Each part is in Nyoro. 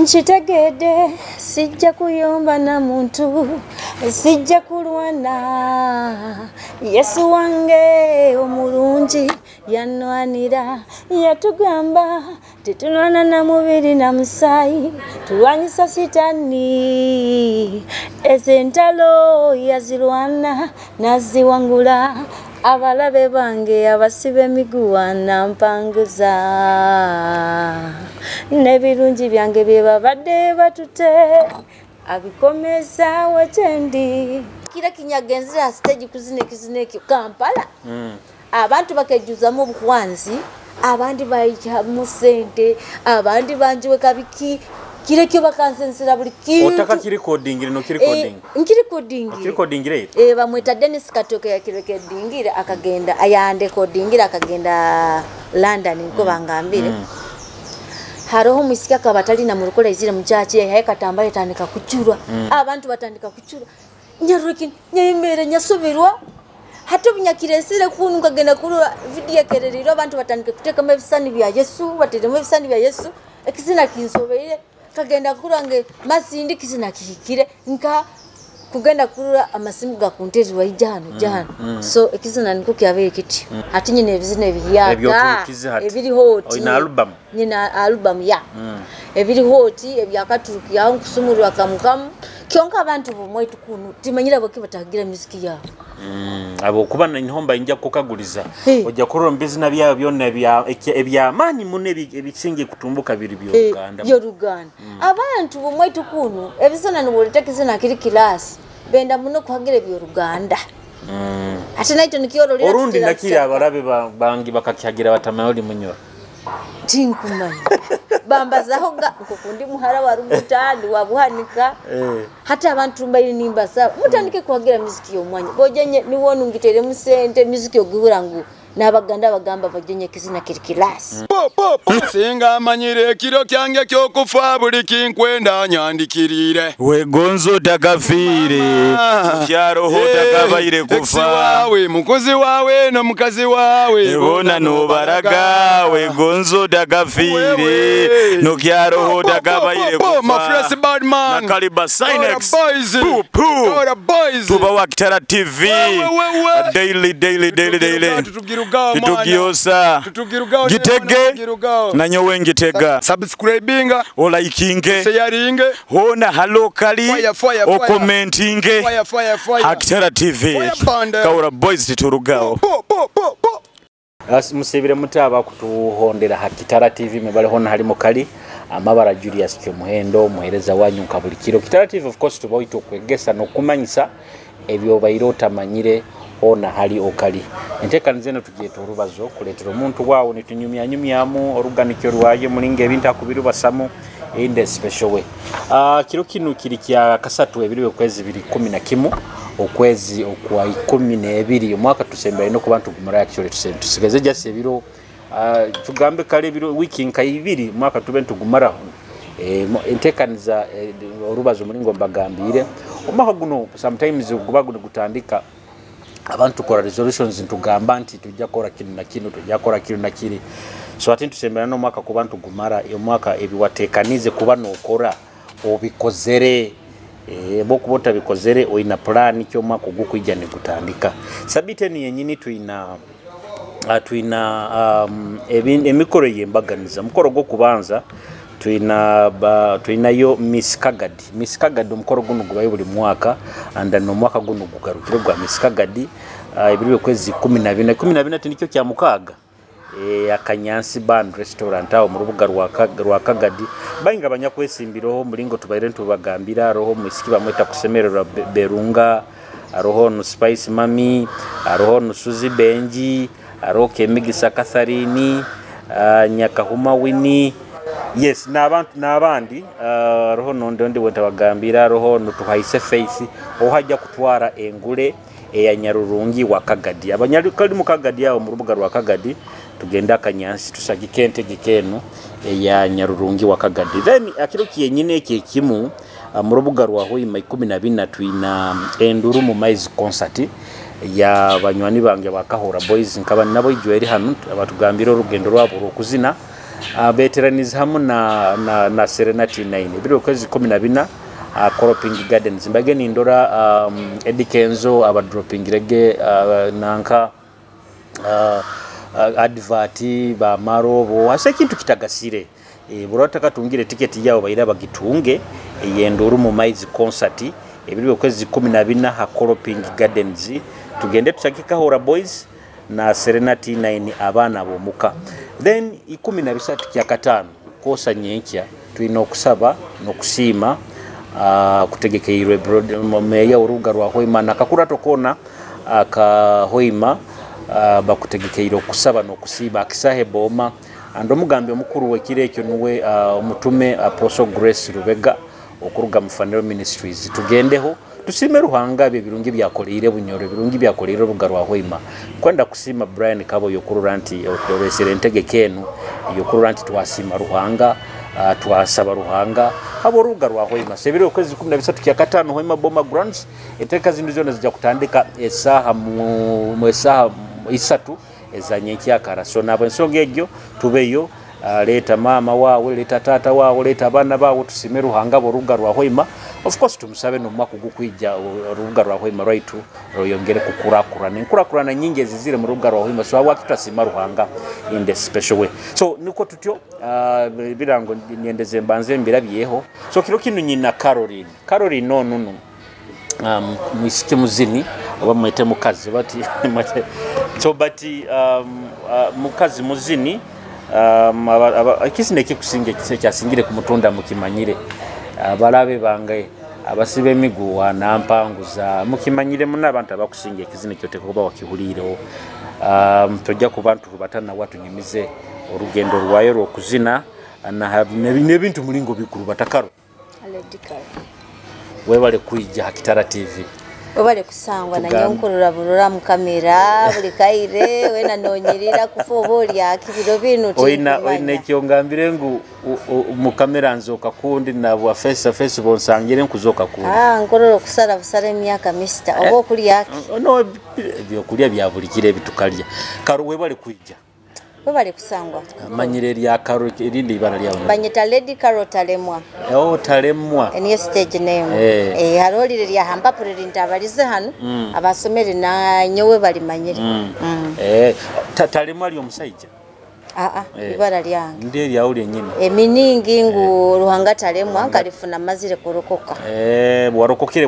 Nkitegedde, sijja kuyomba na muntu, sijja kulwana. Yesu wange omulungi yanwanira, yatugamba tetulwana na mubiri na musaayi, tulwanyisa sitani. Ezo entalo yazirwana naziwangula, abalabe bange abasiba emiguwa nampanguza, n'ebirungi byange bye babadde batute abikomezaawo gyendi. Kira kinyagenzera ha stage kuzina ekizina ekyo Kampala, abantu bakejuzamu obuhwanzi, abandi baihyamu sente, abandi banjiweka biki, kirekyo bakansensera buli kintu. Otaka kirecordingire no kirecording? Nkirecordingire. Kirecordingire. Bamweta Dennis Katoke, yakirecordingire akagenda, ayandekodingire akagenda London, niko bangambire. Haroho omwisiki akaba atali na murukola, izire mukyaki, yahaye katambara, etandika kucurwa, abantu batandika kucurwa, nyarweki nyayemere nyasobirwa. Hati obunyakiresire kunu nkagenda kurora video ekererire, abantu batandika kuteekamu ebisani bya Yesu, bateremu ebisani bya Yesu, ekizina kinsobeire. Kagenda kurora nge masindi kizina kihikire, nka kugenda kurora amasimu gakunteerwa ijano jano. So ekizina niko kyabaire kiti. Hati nyine ebizina ebihyaka Ebyoturukize hati. Ebiri hot. Oyina album? Nyina album ya ebiri hot, ebyakaturukyaho nkusumurwa kamukamu. Kyonka abantu bomwaitu kunu timanyira boki batagira muziki yabo. Abo niho mba kukaguliza. Hey. Ojja kurora omu bizina byabo byonna ebyamaani muno, ebisinga kutumbuka biri by'Oluganda. By'Oluganda. Abantu bomwaitu kunu ebizina niboleta kizina kiri kilasi, benda muno kuhagira eby'Oluganda. Ate naitwe nikyorolera. Orundi nakiri abarabe bangi bakakyagira batamanya oli Munyoro. Tinkumanya, bambazaho ga nkokundi muhara wa Rugutandi wa Buhanika. Hata abantu mbaire nimbasaba mutandike kuhagira muziki y'omwanya bojenye niwonu ngiteremu sente muziki ogihura ngu n'Abaganda bagamba bajenye kizina kiri kilasi. Singa amanyire ekiro kyange kyokufa, buli kinkwenda nyandikirire. Wegonzo takafiire kyaroho takabaire Ex kufa. Wawe mukozi wawe n'omukazi wawe bona nobaraga wegonzo takafiire Wewe. nokyaroho takabaire My kufa. fresh bad man. Nakaliba Sinex. Ora boys. Poo, poo. Ora boys. Tubawa Kitara TV. Wewe, wewe. Daily, daily, daily, daily. Tutugirugao mwana. Tutugiosa. Tutugirugao. Gitege. Tutugirugao. Nanyowe ngitega. Subscribinga. Olikinge. Sharinge. Hona halokali. Fire, fire, fire. Okomentinge. Fire, fire, fire. Hakitara TV. Fire band. Kaura boys titurugao. Po po po po. Musibire muti abakutuhondera ha Kitara TV, mwebale hona hali mukali amabara Julius Kyomuhendo, muhereza wanyu nka buli kiro. Kitara TV, of course, tubaita okwegesa n'okumanyisa ebyobaire otamanyire hona hali okali. Enteekaniza eno tugyeta orubazo, kuleetera omuntu waawe nitunyumyanyumyamu oruganikyo rwaye mulinga ebintu akubirubasamu in the special way. Kiro kinu kiri kya kasatu, ebiri okwezi biri 11, okwezi okwa 12, omwaka tusembere nokuba ntugumara. Actually tusigeze just ebiro, tugambe kale ebiro wiki nka 2, mwaka tube ntugumara. Enteekaniza orubazo mulingo mbagambire, omwaka guno sometimes guba guno gutandika, abantu tukora resolutions, ntugamba nti tujja kora kino na kino, tujja kora kino na kiri. So ate ntusembera n'omwaka kuba ntugumara omwaka, ebiwateekanize kuba nokora obikozere. Bokuba otabikozere, oyina plan ky'omwaka ogukwijja negutandika? Sabiti enu yenyini tuyina emikoro yembaganiza. Mukoro gw'okubanza twina twinayo Miss Kagadi. Miss Kagadi, omukoro guno gubayo buli mwaka, and then omwaka guno gugarukire gwa Miss Kagadi, ebiri okwezi 14, 14 tinikyo kya mukaaga, Akanyansi Band Restaurant awo mu rubuga rwa Kagadi. Bainga banyakwesimbiraho mulingo tubaire ntubagambira, aroho mwisiki bamweta Kusemererwa Berunga, aroho nu Spice Mami, aroho nu Suzi Benji, aroho Kemigisa Catherine, Nyakahuma Winnie, yes, n'abantu n'abandi, aroho nondi ondi wetabagambira, aroho nutuhaise Faith ohajja kutwara engule eya Nyarurungi wa Kagadi. Abanyakali mu Kagadi awo mu rubuga rwa Kagadi, tugende Akanyansi tusagike entegeka eno eya Nyarurungi wa Kagadi. Then akiro kyenyine ekyo ekimu, mu rubuga rwa Hoima 14, twina Enduru mu Maizi concert ya banywani bange bakahora boys, nkaba nabo ijwe eri hano abatugambira orugendo rwabo rw'okuzina. Beteraniza hamu na Serenity 9 ebiro kwezi 14 Koroping Gardens. Mbage nindora Eddie Kenzo aba dropping rege nanka advert ba marobo hasa ekintu kitagasire. Burota katungire tiketi yao baira bagitunge eyenduru mu maizi concert ebiro kwezi 14 ha Koroping Gardens. Tugende tusakika Hora Boys na Serenity 9 abaana bomuka. Then 13 kya katano kosa nyenkya tulina okusaba n'okusiima kutegekeirwe meya orubuga rwa Hoima na kakura tokona aka Hoima bakutegekeire okusaba n'okusiima akisahe boma. Ando omugambi omukuru wekiro ekyo nuwe omutume Apostle Grace Rubega okuruga mu Fanero Ministries. Tugendeho tusime Ruhanga bye birungi byakoleire Bunyoro, birungi byakoleire orubuga rwa Hoima. Kwenda kusima Brian Kabo yokurura nti otoresere entegeka enu yokurura nti twasima Ruhanga, twasaba Ruhanga abo orubuga rwa Hoima. Sebiro kwezi 13 kya katano Hoima Boma Grounds. Enteeka zindi zona zijja kutandika esaha mu esaha 3 ezanyenkyakara. So nabo ensonga egyo tubeyo. Leta mama wawe, leta tata wawe, leta abana bawe, tusime Ruhanga orubuga rwa Hoima. Of course tumusabe no mwaka gukwija orubuga rwa Hoima rwaitu rweyongere kukurakurana. Enkurakurana nyingi ezizire mu rubuga rwa Hoima, so awaki tutasima Ruhanga in the special way. So niko tutyo birango nyendeze mbanze mbirabyeho. So kiro kinu nyina Caroline. Caroline nonunu mwisike muzini oba mwete mukazi bati so bati mukazi muzini ekizina ekikusinga ekyasingire kumutunda mukimanyire abalabe bange abasiba emiguwa nampanguza mukimanyire muna abantu abakusinga ekizina ekyo tekuba wakihulireho. Tojja ku bantu batana watunyumize orugendo rwayo rw'okuzina n'ebintu mulingo bikuru batakaro. Webale kwijja Kitara TV. Webale kusangwa na nyonkurura burura mu kamera buli kaire wena nonyirira kufa oba akibiro binu. Oina ekyo ngambire ngu mu kamera nzoka kundi na bwa face face bonsangire nkuzoka kundi. Nkorora okusara busara emyaka mister oba okulya aki? No byokulya bya buli kire ebitukalya. Karo webale kwijja. Webale kusangwa. Manyire lya Karo erindi ibara lyawe. Banyeta Lady Karo Talemwa. Oh Talemwa. Eniyo stage name. Harolire lya hampapuro rintabalize hano abasomere na nyowe balimanyire. Talemwa lyo omusajja. Ibara lyange. Ndiye lyawo lyenyini. Eminingi ngu Ruhanga Talemwa nkalifuna mazire kurokoka. Warokokere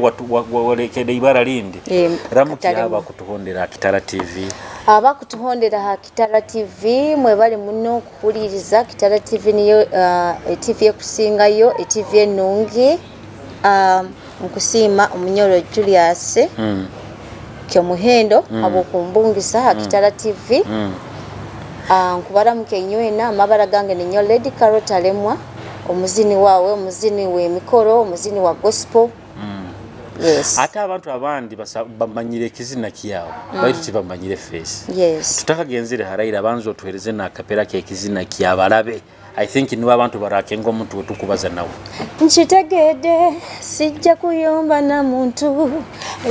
walekede ibara lindi. Ramuki aba kutuhondera Kitara TV. Aba kutuhondera ha Kitara TV mwebale muno kuhuliriza Kitara TV niyo TV ekusingayo, TV enungi. Nkusima Omunyoro Julius Kyomuhendo abo kumbungisa ha Kitara TV. Nkubara mukenywena amabara gange ninyo Lady Karo Talemwa, omuzini wawe, omuzini w'emikoro, omuzini wa gospel. Yes. Ate abantu abandi bamanyire ekizina kyawe baitu tibamanyire face. Yes. Tutakagenzire haraira abanzo otuhereze na kapera k'ekizina kyabalabe. I think niwe abantu barakenga omuntu wetukubaza nawe. Nkitegedde sijja kuyomba na muntu,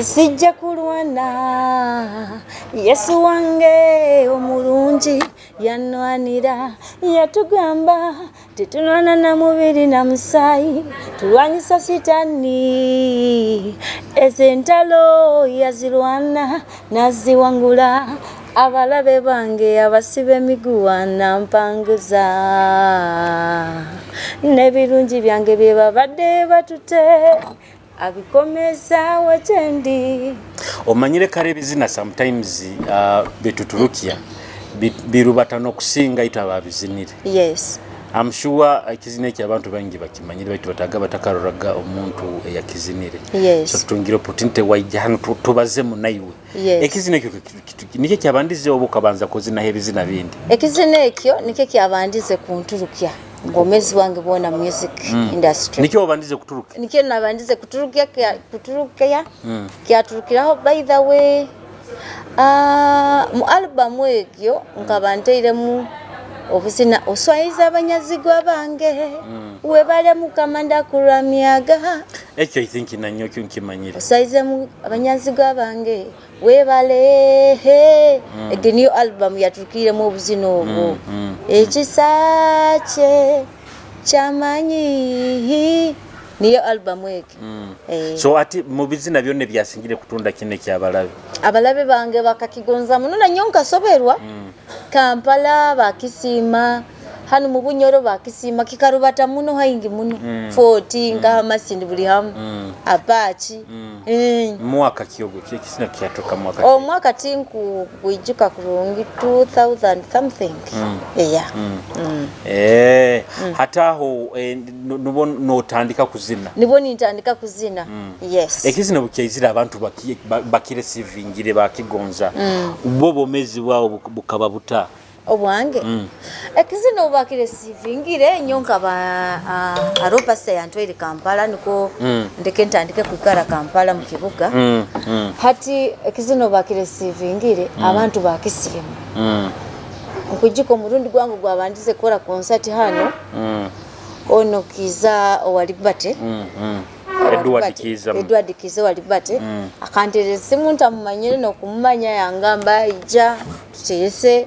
sijja kulwana. Yesu wange omulungi yanwanira, yatugamba tetunwana na mubiri na musaayi, tulwanyisa sitani. Ezo entalo yazirwana naziwangula. Abalabe bange abasiba emiguwa nampanguza, n'ebirungi byange bye babadde batute abikomeza wetendi. Omanyire kale ebizina sometimes bitutulukia birubata n'okusinga ito ababizinire. Yes. I'm sure ekizina ekyo abantu bangi bakimanyire baitu bataga batakaroraga omuntu eyakizinire. Yes. So tutungire opportunity waija hano tubaze munaiwe. Yes. Ekizina ekyo nikyo kyabandize oba okabanza kuzinaho ebizina bindi? Ekizina ekyo nikyo kyabandize kunturukya ngomezi wange bona music industry. Nikyo obandize kuturuka? Nikyo nabandize kuturuka kuturuka kyaturukiraho by the way. Mu album ekyo nkabanteiremu obuzina oswayiza abanyazigwa bange webale Mukama ndakuramyaga. Ekyo I think nanyo kyo nkimanyire. Oswayiza abanyazigwa bange webale. Ege niyo album yaturukiremu obuzina obwo. Ekisa kye kyamanyi, niyo album egi. So ati mu bizina byonna ebyasingire kutunda kino ekyabalabe? Abalabe bange bakakigonza muno, nanyo nkasoberwa. Kampala bakisiima, hano mu Bunyoro bakisiima, kikarubata muno haingi muno. Foti nkaha Masindi buli hamu apachi. Mwaka kyogo ekizina kyatuka mwaka ki? Omwaka tinkugwijuka kurungi, 2000 something, yeah. Hati aho nubwo notandika kuzina? Nibwo nintandika kuzina, yes. Ekizina bukyaizire abantu bakiresivingire bakigonza, ubwo obwomezi bwawo bukaba buta? Obwange ekizina obubakiresivingire nyo nkaba hariho pasita yantwaire Kampala, niko ndeke ntandike kwikara Kampala mu kibuga. Hati ekizina obubakiresivingire abantu bakisiima. Nkujika omurundi gwange gwabandize kukora konsati hano, ono Kiza owa Liberty. Edward Kiza. Edward Kiza wa Liberty akanterera esimu, ntamumanyire nokumumanya, yangamba ija tuteese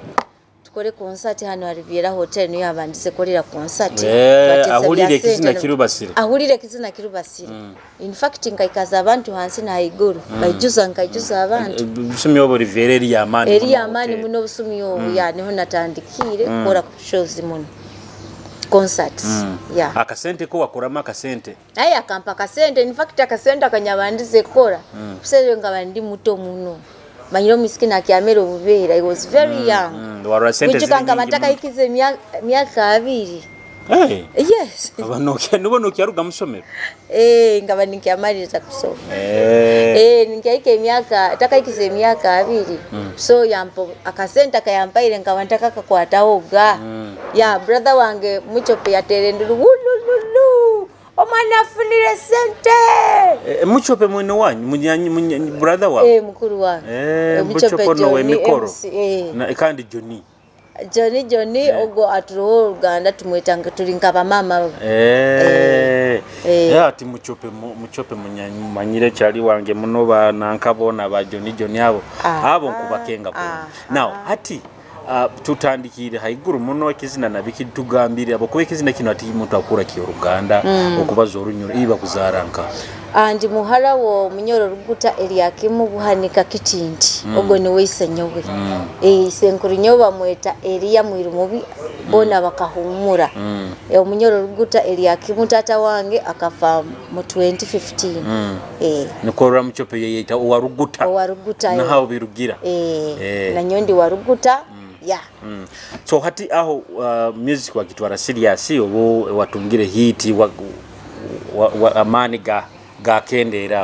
tukore konsati hano ha Riviera Hotel, niyo yabandize kukorera konsati. Twateesa Ahulire bya ekizina sente kirubasire. Ahulire ekizina kirubasire. In fact nkaikaza abantu hansi nahaiguru baijuza, nkaijuza abantu. Busumi obwo Riviera eri yamaani. Eri yamaani muno obusumi obu. Ya, niho natandikiire kukora shows muno, concerts, yeah. Akasente ko wakoramu akasente? Naye akampa akasente. In fact akasente akanyabandize kukora kuseere nkaba ndi muto muno, manyire omuisiki nakyamera obubeera, I was very young. Warora sente Kwijuka ziri nkaba nyingi muno. ntakahikize emyaka 20. Yes. Aba nubo nokyaruga musomero? Nkaba ninkyamaliriza kusoma. Ninkyahika emyaka, takahikiza emyaka 20. So yampa akasente, akayampaire nkaba ntakakakwatahoga. Ya brother wange Muchope yateera enduru, wulululu, omwana afunire sente. Muchope mwene wanyu, brother wawe? Mukuru wange. Muchope Muchope ono Johnny w'emikoro. MC, Kandi Johnny. Johnny, Johnny ogwo aturoho oruganda, tumweta nga turi nkabamama be. Ati Muchope Muchope manyire kyali wange muno, ba nankabona ba Johnny, Johnny abo. Abo nkubakenga bulungi. Now hati tutandikire haiguru muno ekizina nabiki, tugambire abo kuba ekizina kino ati muntu akura kyoruganda okubaza orunyoro iba kuzaara nka? Ndi muhara wo Munyoro Ruguta Eliakimu Buhanika Kitindi. Ogwo niwe isenyowe. Isenkuru nyowe bamweta Eliya Mwiru Mubi, bona bakahumura. Omunyoro Ruguta Eliakimu, tata wange akafa mu 2015. Nikorora Muchope yeyita owa Ruguta. Owa Ruguta. Nahawo birugira. Nanyo ndi wa Ruguta, ya. So hati aho music wakitwara serious obo watungire hit wa amani ga gakendeera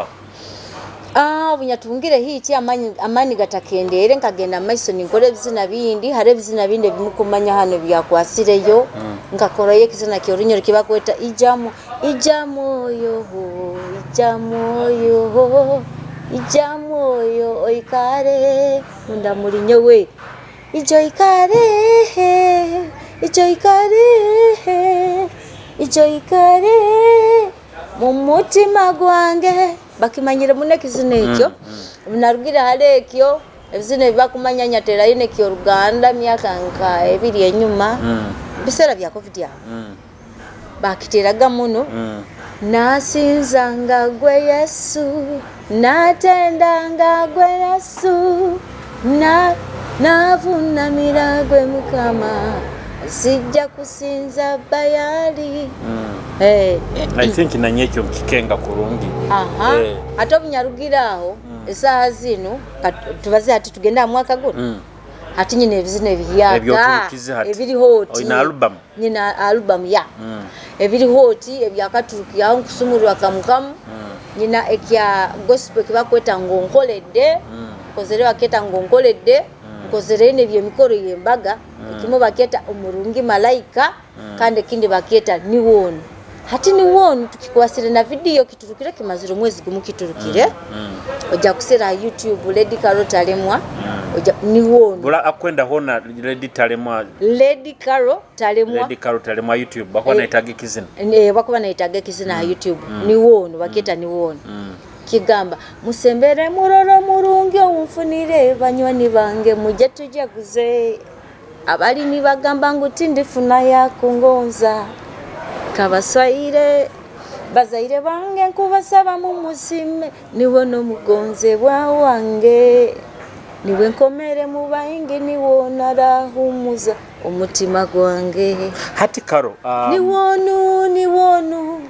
aho? Bunyatungire hiti amani gatakendere, nkagenda maiso ninkora ebizina bindi. Hari ebizina bindi ebimukumanya hano byakwasireyo, nkakorayo ekizina kyorunyoro kibakweta ijamu ijamoyo ijamoyo ijamoyo oikare munda muri nyowe, ijo ikare, ijo ikare, ijo ikare mu mutima gwange. Bakimanyire muno ekizina ekyo. Narugira hali ekyo ebizina ebibakumanya, nyaterayo nekyoruganda myaka nka 2 enyuma, biseera bya COVID aho bakiteraga muno. Nasinzanga gwe Yesu, natendanga gwe Yesu, na navunamira gwe Mukama, sijja kusinza Bayali. I think nanye ekyo nkikenga kurungi. Aha. Ate obunyarugira aho esaaha zino tubaze ati tugende aha mwaka guno, ati nyine ebizina ebiyaka Ebyoturukize hati. Ebiri hoti. Oyina album? Nyina album ya ebiri hoti ebyakaturukiraho nkusumurwa kamukamu. Nyina ekya gospel kibakweta ngonkoledde, nkozere baketa ngonkoledde, nkozere nebyemikoro yembaga. Ekimu baketa omurungi malaika, kandi ekindi baketa niwoonu. Hati niwoonu tukikwasire na video kiturukire, kimazire omwezi gumu kiturukire. Ojja kusera YouTube Lady Caro Talemwa, ojja niwoonu. Bula akwenda hona Lady Talemwa. Lady Caro Talemwa. Lady Caro Talemwa YouTube bakuba naitaga ekizina. Bakuba naitaga ekizina ha YouTube. Niwoonu baketa niwoonu. Kigamba musembere muroro murungi onfunire banywani bange mujje tujaguze. Abalimi bagamba ngu tindifuna yakungonza, kabaswaire bazaire bange nkubasaba mumusime, niwe n'omugonzebwa wange, niwe nkomere mu baingi, niwo narahumuza omutima gwange. Hati Karo, Niwonu, niwonu,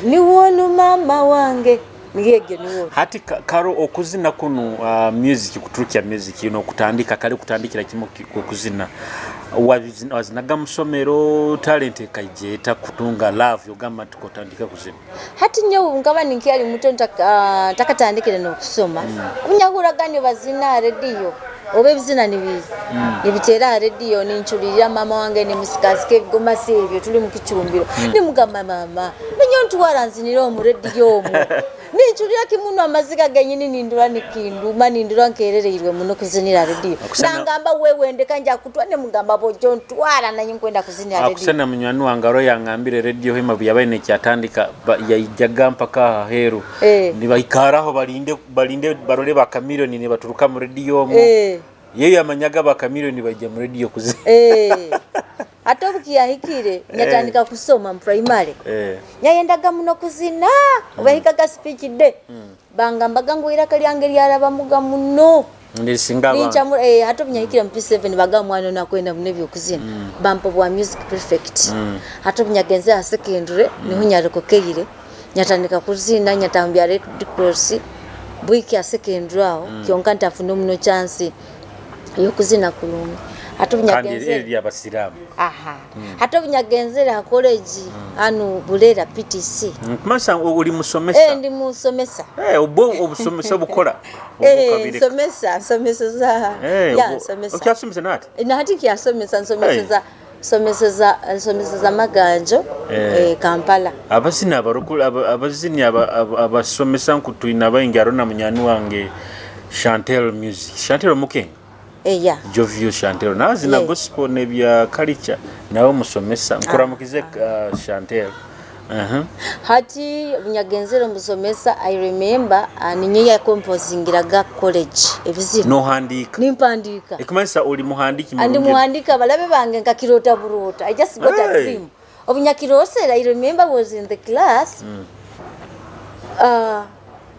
niwonu mama wange, niyege niwonu. Hati Karo, okuzina kunu, music, kuturukya music ino kutandika kale, kutandikira kimu okuzina, wazinaga musomero, talent ekaijeta kutunga love yogamba nti kotandika kuzina? Hati nyowe nkaba ninkyali muto, ntakatandikire n'okusoma, bunyahuraga nibazina rediyo oba ebizina nibiteera aha rediyo, ninculirira mama wange, nimusikasika ebigomasi ebyo, tuli mukicumbiro, nimugamba, "Mama, ninyo ntwara nzinire omu rediyo omwo." Ninculira kimuno, amaziga genyini nindura nikinduma, nindura nkerereirwe muno kuzinira rediyo. Nangamba, "Wewe ndeka, nja kutwa." Nimugamba, "Bojo ntwara, nanye nkwenda kuzinira rediyo." Akusana munywani wange aro yangambire rediyo hema byabaye nekyatandika, yaijaga mpaka aheru, nibaikaraho balinde balinde barole bakamilioni nibaturuka mu rediyo omwo. Yeyo yamanyaga bakamilioni bajja mu rediyo kuzina. Ate obukiyahikire nyatandika kusoma mu primary, nyayendaga muno kuzina. Obahikaga speech day, bangambaga ngu iraka lyange lyarabamuga muno. Ndisinga abantu. Nincamu ate obunyahikire mu P7, baga mwana ono akwenda muno ebyokuzina, bampa bwa music prefect. Ate obunyagenze ha secondary, niho nyarekokeire, nyatandika kuzina, nyatambya Red Cross bwiki ya secondary aho, kyonka ntafuna omuno chance yokuzina kulungi. Ate Kandi obunyagenzere eri lyabasiraamu. Aha, ate obunyagenzere ha college hanu Bulera PTC. Nkumasa uli musomesa? Ndi musomesa. Obwo obusomesa bukola? Nsomesa, nsomeseza. Ya, nsomesa. Okyasomesa nati? Nahati kyasomesa, nsomeseza, nsomeseza Maganjo, Kampala. Abazini abarokole, abazini abasomesa nkutwina abaingi, arona munyani wange Chantel Music, Chantel Mukenga. Ya. Jovio Chantel nazina gospel nebya culture, nawe musomesa. Nkuramukize, Chantel. Hati bunyagenzere musomesa, I remember, ninye yakomposingiraga college ebizina. Nohandika? Nimpandiika. Ekumanyisa oli muhandiki Andi mulungi. Muhandika balabe bange nkakirota burota. I just got a dream obunyakirosera. I remember was in the class,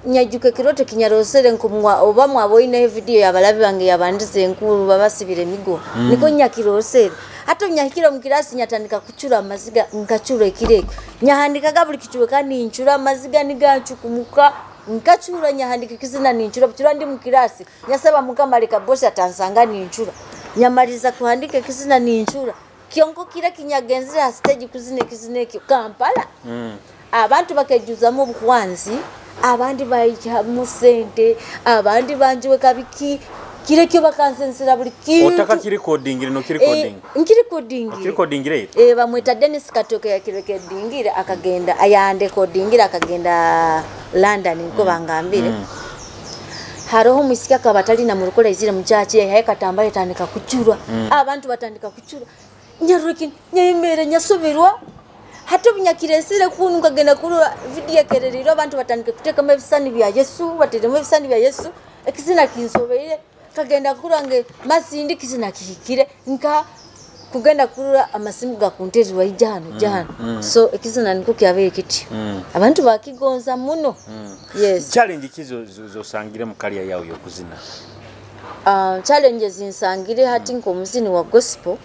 nyajuka ekiroto kinyarosere nkumwa oba mwaboineho video yabalabe bange yabandize enkuru babasibira emigo, niko nyakirosere. Hata nyahikira mu kirasi, nyatandika kucura amaziga, nkacura ekiro ekyo, nyahandikaga buli kicuweka nincura amaziga nigancukumuka, nkacura, nyahandika ekizina nincura bucura ndi mu kirasi. Nyasaba Mukama leka bosi atansanga nincura. Nyamaliza kuhandika ekizina nincura, kyonko kira kinyagenzera ha stage kuzina ekizina ekyo Kampala, abantu bakejuzamu obuhwanzi, abandi bayihamu sente, abandi banjiweka biki, kirekyo bakansensera buli kintu. Otaka kirekodingire nokirekodinga? Nkirekodingire. Okirekodingire? Bamwita Dennis Katoke, yakirekodingire akagenda, ayandekodingire akagenda London, niko bangambire. Hariho omwisiki akaba atali murukora izire mukyaki, yahaye katambara, etandika kucurwa, abantu batandika kucurwa, nyaruki nyayemere nyasobirwa. Hati obunyakiresire kunu, nkagenda kurora video ekererire, abantu batandika kuteekamu ebisani bya Yesu, bateremu ebisani bya Yesu. Ekizina kinsobeire, kagenda kurora nge masindi kizina kihikire, nka kugenda kurora amasimu gakuntererwa, ija hano, ija hano. So ekizina niko kyabaire kityo, abantu bakigonza muno, yes. Challenge ki zosangire mu career yawe yokuzina? Challenges nsangire hati nk'omuzini wa gospel,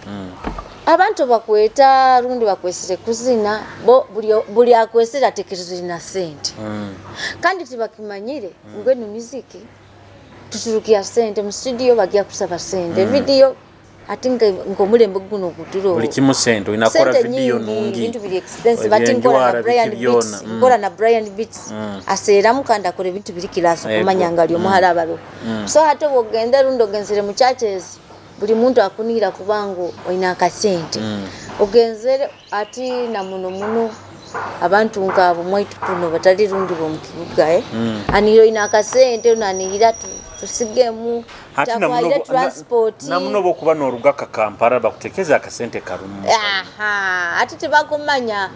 abantu bakweta rundi bakwesire kuzina, bo buli akwesire atekereza na sente, kandi tibakimanyire ngwenu muziki tuturukia sente mu studio, bagiya kusaba sente, video, ati nk'omulembe guno guturo. Buli kimu sente, inakora Sente video nyingi, nungi. Ebintu biri expensive. Ati nkola na Ebyenjwara, Brian biki Beats, byona. Nkola na Brian Beats, aseeramu kandi akora ebintu biri kilasi, okumanya nga ali omuhala abalo. So hati obwogenda rundi ogenzere mu churches, buli muntu akunira kubanga olina akasente, ogenzere ati na muno muno abantu nkabo mwaitu kuno batali rundi bomukibuga, anira olina akasente, onanihira tusigemu, Hati takwahire transport. Namuno bokuba n'orugaka Kampala bakutekeza akasente karumu. Aha, ati tebakumanya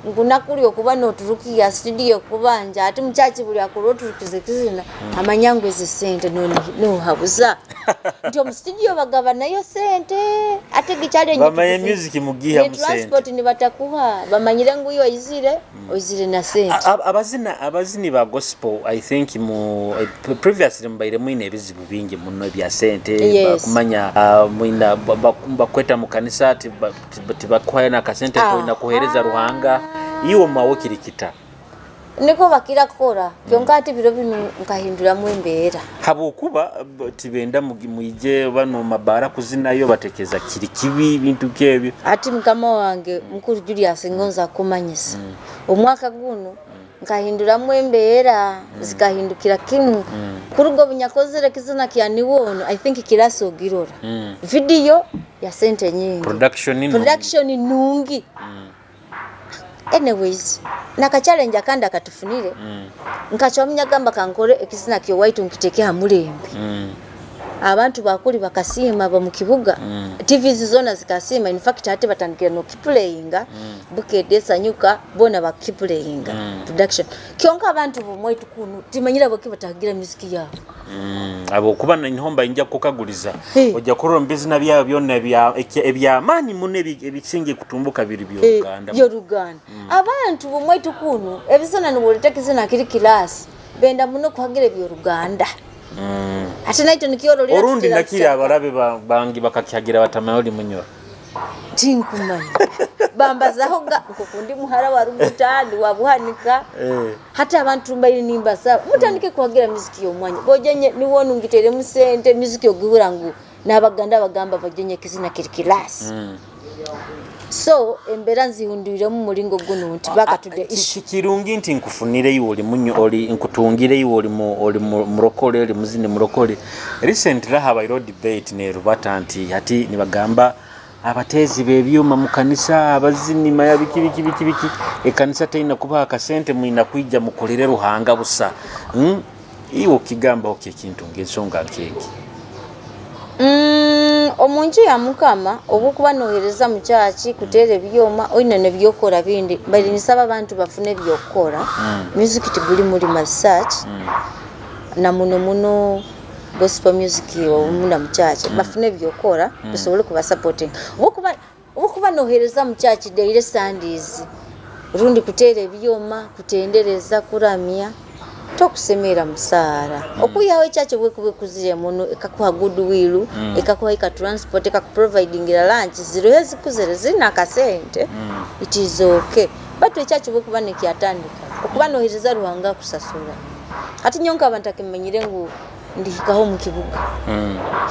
ngunakuli okuba noturukiya studio kubanja, ati muchachi buli akula oturukiza ekizina amanya ngu ezi sente nohabuza. Nti omu studio bagaba nayo sente ate gichallenge Bamanye music mugiha ne mu sente. Transport nibatakuha, bamanyire ngu iyo oizire, oizire na sente. Abazini ba gospel, I think mu previously mubaire mwine ebizibu bingi muno ebya sente. Bakumanya mwina bakweta mu kanisa tibakuhayo nakasente, olina kuhereza Ruhanga iwe mawe kirikita. Niko bakira kukora kyonka ati biro binu nkahinduramu embeera. Habwokuba tibenda mwije bano mabara kuzinayo, batekeza kiri kibi bintu kebyo. Ati mukama wange mukuru Julius, ngonza kumanyisa omwaka guno nkahinduramu embeera, zikahindukira kimu kuruga obunyakozere kizina kya niwono. I think kirasi ogirora video ya sente nyingi. Production nungi. Production nungi. Anyways, nakachallenge akandi akatufunire, nkachwa gamba kankore ekizina kyo waitu nkiteke ha mulembe. Abantu bakuli bakasiima ba mu kibuga, TVs zona zikasiima. In fact ate batandikira nokiplayinga Bukedde, Sanyuka, bona bakiplayinga production. Kyonka abantu bomwaitu kuno timanyira boki batagira music yabo. Abo kuba niho mba kukaguliza. Hey. Ojja kurora mu bizina byabo byonna ebyamaanyi muno ebisinga kutumbuka biri byoluganda. Byoluganda. Abantu bomwaitu kuno ebizina niboleta kizina kiri kilasi, benda muno kuhagira ebyoluganda. Ate naito nikiorolera. Orundi nakiri abarabe bangi bakakyagira batamaye oli Munyoro. Tinkumanya, bambazaho ga nkokundi muhara wa Ruguta ndi wa Buhanika. Hata abantu mbaire nimbasaba mutandike kuhagira muziki y'omwanya bojenye niwonu ngiteremu sente muziki ogihura ngu n'Abaganda bagamba bajenye kizina kiri kilasi. So embeera nzihundwiremu mulingo guno nti bakatudde issue. Kirungi nti nkufunire iwe oli munyo oli nkutungire iwe oli oli murokole, oli muzini murokole. Recently habairo debate ne Rubata nti hati nibagamba abateezi b'ebyuma mu kanisa, abazini maya biki biki biki biki, ekanisa terina kubaha akasente, mwina kwijja mukolere Ruhanga busa. Iwe okigambaho ki ekintu ng'ensonga nk'egi? Omunju ya Mukama obukuba nohereza mu kyaki kuteera ebyoma oine nebyokora bindi, bali nisaba abantu bafune ebyokora. Music tiguli muri massage na muno muno gospel music omunda mu kyaki, bafune ebyokora tusobole kuba supporting. Obukuba nohereza mu kyaki daily Sundays rundi kuteera ebyoma, kutendereza, kuramya, tokusemera musaara. Okuyaho ekyaki bwekuba ekuzire muno ekakuha goodwill, ekakuha eka transport, ekakuprovidingira lunch, zirohe zikuzire zirina akasente, it is okay. But ekyaki bwekuba nekyatandika okuba nohereza Ruhanga akusasura. Hati nyonka abantu akimanyire ngu ndihikaho mu kibuga.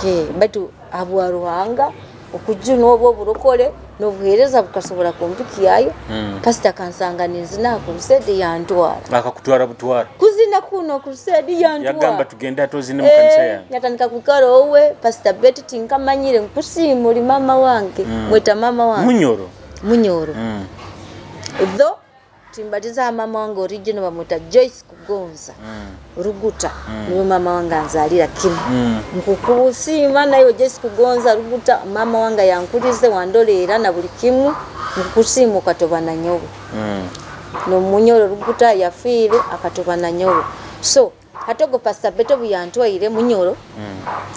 Ye, baitu habwa Ruhanga okujuna obwo oburokore n'obuheereza bukasobora kumpikyayo. Pasita akansanga ninzina crusade, yantwara. Akakutwara butwara? Kuzina kuno crusade, yantwara. Yagamba tugende ate ozine mu kanisa yange. Yatandika kwikara owe Pastor Betty. Tinkamanyire, nkusiima oli mama wange, mweta mama wange. Munyoro. Munyoro. Tho timbatiza mama wange original bamwita Joyce Kugonza Ruguta, niwe mama wange anzalira kimu. Nkukusiima nayo Joyce Kugonza Ruguta, mama wange yankulize, wandolera na buli kimu, nkukusiima okatoba na nyowe. Nomunyoro Ruguta yafiire akatoba na nyowe. So hatogo Pastor Beto buyantwaire Munyoro,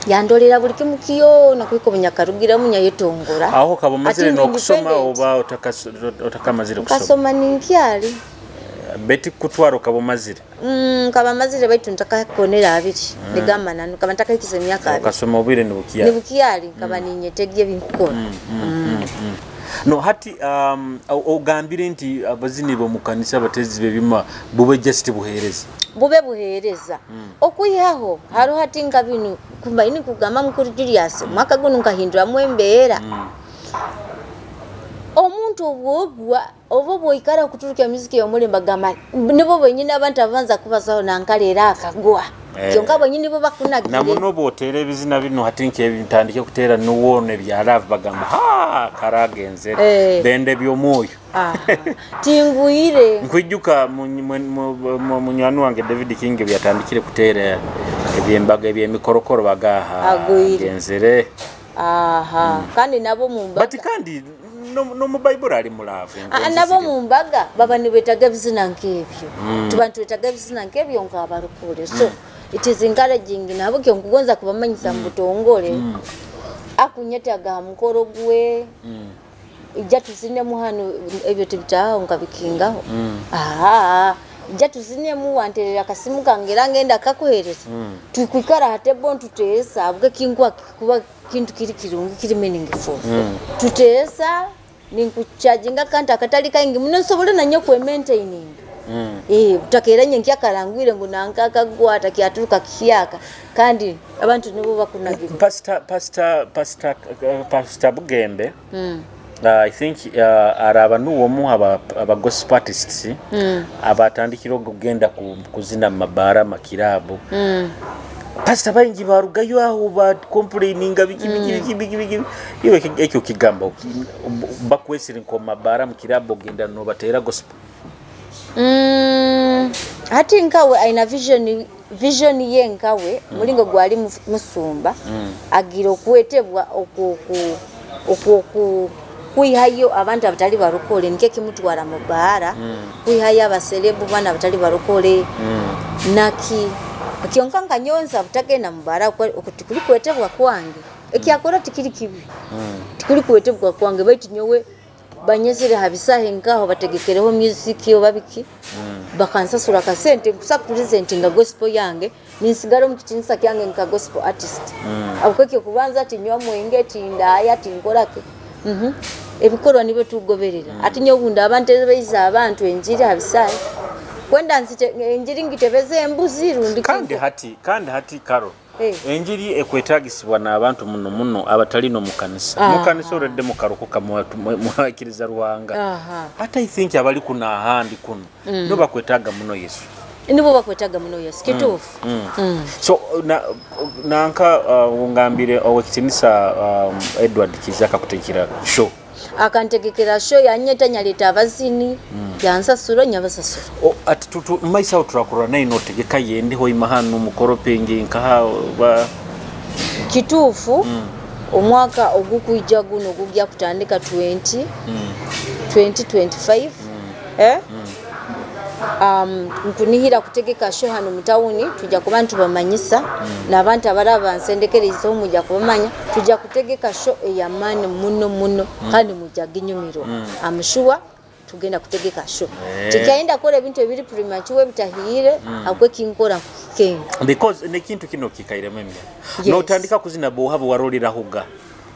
yandolera buli kimu kiyona kuiko bunyakarugiramu nyayetongora. Aho kaba omazire Ati ndi n'okusoma independent. oba otakamazire kusoma? Nkasoma ninkyali. Beti kutwara okaba omazire? Nkaba mazire baitu ntakakonera 20 nigamba nanu kaba ntakahikiza emyaka 20. Okasoma obwire nibukyali? Nibukyali, nkaba ninyetegye ebinkukora. No hati ogambire nti abazini bo mu kanisa, abatezi b'ebyuma, bube just buheereza. Bube buheereza. Okwihaho hariho hati nka binu kumbaini kugamba mukuru Julius, mwaka guno nkahinduramu embeera. Omuntu obwogwa oba bwoikara kuturukya muziki yomulembe agamba nibo benyini abantu abanza kubazaho nankaleera akagwa. Kyonka bwenyini bo bakunagire. Namuno bwotera ebizina bino hati nkebintandike kuteera nuwono ebya love, bagamba ha karagenzere. Bende by'omwoyo. Aha. Tingwire. Nkwijuka munywani wange David King byatandikire kuteera ebyembaga ebyemikorokoro bagaha Agwire. genzere. Aha, kandi nabo mu mbaga. But kandi no mu Bible ali mu love. Ah, nabo mu mbaga baba nibetaga ebizina nk'ebyo, tuba nitwetaga ebizina nk'ebyo nk'abarukule. So It is encouraging nabo kyo nkugonza kubamanyisa mu butongole. Akunyetaga ha mukoro gwe. Ijja tuzinemu hano, ebyo tibitaho nkabikingaho. Aha, ijja tuzinemu, wanterera akasimu kange era ngenda kakuhereza. Tukwikara hatebo ntuteesa abwe kinkwa kuba kintu kiri kirungi, kiri meaningful. Tuteesa ninkuchajinga kanti akatali kaingi muno nsobole nanye kwe maintaining. Butakeera nye nkyakarangwire ngu nanka kagwata kyaturuka kihyaka kandi abantu nibo bakunagira. Pastor Bugembe, I think araba nuwomu aba gospel artists abatandikira okugenda kuzina mu mabaara, makirabu. Pastor baingi barugayo aho ba complaininga biki biki biki biki biki. Iwe ekyo kigambo bakwesire nko mabaara mu kirabu ogenda nobatera gospel. Hati nkawe aina vision ye nkawe mulingo gwali musumba agira okwetebwa okwo kwihayo abantu abatali barokole, nikyo kimutwara mu baara, kwihayo abaselebu bana abatali barokole. Naki kyonka nka nyonza butagenda mu baara tikuli kwetebwa kwange, ekyakora tikiri kibi, tikuli kwetebwa kwange, baitu nyowe banyezere habisahe nkaho bategekereho music oba biki, bakansasura akasente nkusa presentinga gospel yange, ninsigara omu kitinisa kyange nka gospel artist. Abukwekyo kubanza tinywa mwenge, tindaya, tinkorake. Ebikorwa nibyo tugoberera. Ati nyo obundi abantu ebeiza abantu enjiri habisahe kwenda nzite enjiri ngitebeze embuzi rundi. Kandi hati Karo, enjiri ekwetagisibwa n'abantu muno muno abatali no mukanisa. Mukanisa oredde mukarukuka mwakiriza Ruhanga. Ate I think abali kuno ahandi kuno nibo bakwetaaga muno Yesu. Nibo bakwetaaga muno Yesu, kituufu. So nanka ngambire owekitinisa Edward Kizaka kutekera show. Akantegekera show, yanyeta nyaleta abazini, yansasura, nyabasasura. Ati tutu maisa turakurora naye notegeka yendiho imahano mukoropingi nkaha ba. Kituufu, omwaka ogukwija guno gujja kutandika 20 2025, eh? Nkunihira kutegeka show hano mu tawuni, tujja kuba ntubamanyisa n'abantu abalaba nsendekereizeho mujja kubamanya. Tujja kutegeka show ey'amaani muno muno kandi mujja ginyumirwa. I'm sure tugenda kutegeka show. Tikyayenda kukola ebintu ebiri premature ebitahiire, akwe kinkora kenga. Because nekintu kino kikairemu emyaka. Yes. Notandika kuzina bohabo warolerahuga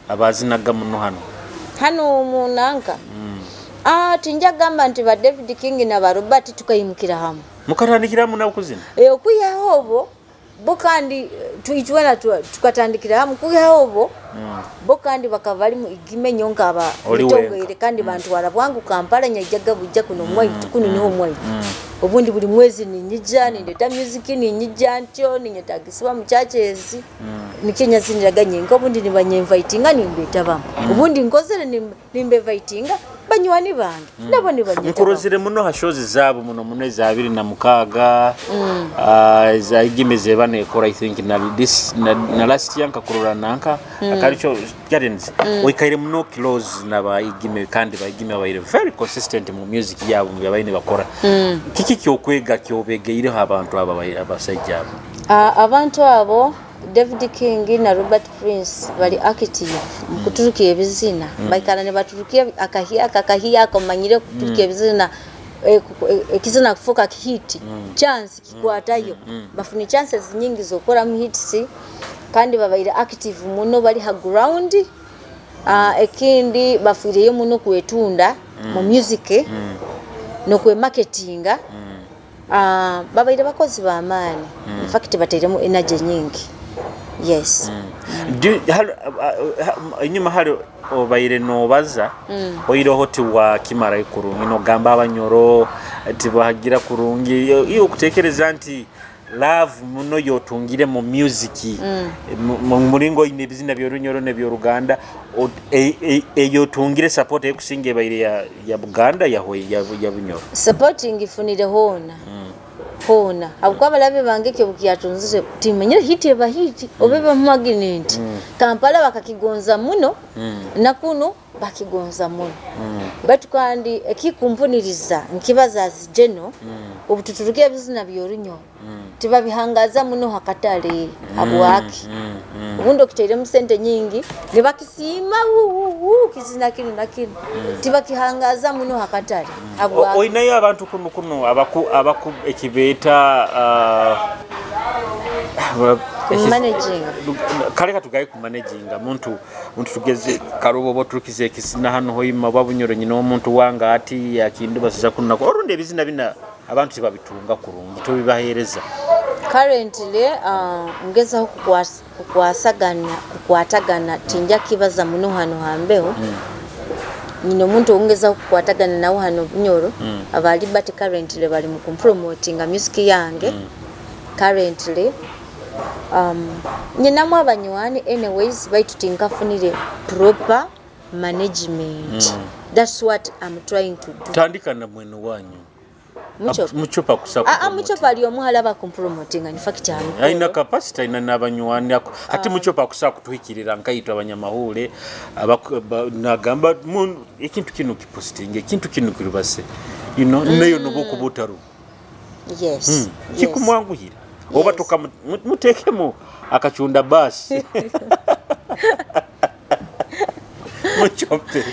abazinaga muno hano? Hano munanka, tinja gamba nti ba David King na ba Robert tukayimukira hamwe. Mukatandikiramu nabo kuzina? Okwihaho obwo bo kandi tuitwena tukatandikira hamwe, kwihaho obwo bo kandi bakaba bali mu igime nyonka aba Oli mitongere. wenka. Kandi bantwara bwangu Kampala, nyajjaga bujja kuno mwaitu, kuno niho mwaitu. Obundi buli mwezi ninyija nindeta music, ninyija ntyo ninyetagisibwa mu churches, nikyo nyaziniraga nyenka. Obundi nibanyenvitinga nimbetabamu, obundi nkozere nimbevitinga banywani bange nabo nibanyetabamu. Nkurozire muno ha shows zaabo muno muno eza 2006, za igime zeba nekora. I think na this na last year nkakurora nanka akaricho gardens, oikaire muno close na ba igime, kandi ba igime baire very consistent mu music yabo mu byabaine bakora. Kiki kyokwega kyobegeireho abantu aba abasajja abo? Abantu abo David King na Robert Prince bali active mu kuturuka ebizina, baikara ne baturukia akahiaka akahiaka, omanyire kuturuka ebizina, ekizina kufuka hit, chance kikwatayo, bafune chances nyingi zokoramu hits kandi babaire active muno, bali ha ground. Ekindi bafiireyo muno kwetunda mu music nokwemarketinga. Babaire bakozi b'amaani, in fact bateiremu energy nyingi, yes. Enyuma hali obaire nobaza oireho tiwakimarayo kurungi, nogamba abanyoro tibahagira kurungi. Iyo okutekereza nti love muno yotungire mu music mu muringo oine ebizina byorunyoro nebyoruganda, eyotungire support ekusinga ebaire ya Buganda ya Bunyoro? Supporting ifunire hoona hoona, habwokuba abalabe bange ekyo bukyatunzire timanyire hit eba hit oba eba magnet. Kampala bakakigonza muno, nakuno Bakigonza muno. Baitu kandi ekikumpuniriza nkibazazi geno, obututuruka ebizina by'orunyoro tibabihangaza muno hakatale. Habwaki? Obundi okitairemu sente nyingi nibakisiima, kizina kinu na kinu, tibakihangaza muno hakatale. Habwaki? Oinayo abantu kuno abaku ekibeeta Managing. Kale katugaye ku managinga muntu tugeze karubo oba oturukize ekizina hano hoima babunyoro nyina omuntu wanga ati akindu basiza kunako orundi ebizina bina abantu tibabitunga kurungi tobibahereza. Currently ngezaho kukwatagana tinja kibaza muno hano hambeho. Nyina omuntu ongezaho kukwatagana nawe hano Bunyoro, abali bati currently bali mu kumpromotinga music yange. Currently nyinamu abanywani anyways, baitu tinkafunire proper management. That's what I'm trying to do. Tandika na mwene wanyu. Muchopa. Muchopa kusaba. Muchopa ali omuhala bakumpromotinga, in fact amukolo. Aina capacity aina n'abanywani ako. Ati muchopa kusaba kutuhikirira nkaitwa abanyamahule nagamba ekintu kino kipostinge, ekintu kino kirubase. You know, nayo nobuko butaru. Yes. Kikumwanguhira. Oba toka mutekemu akachunda basi. Muchope.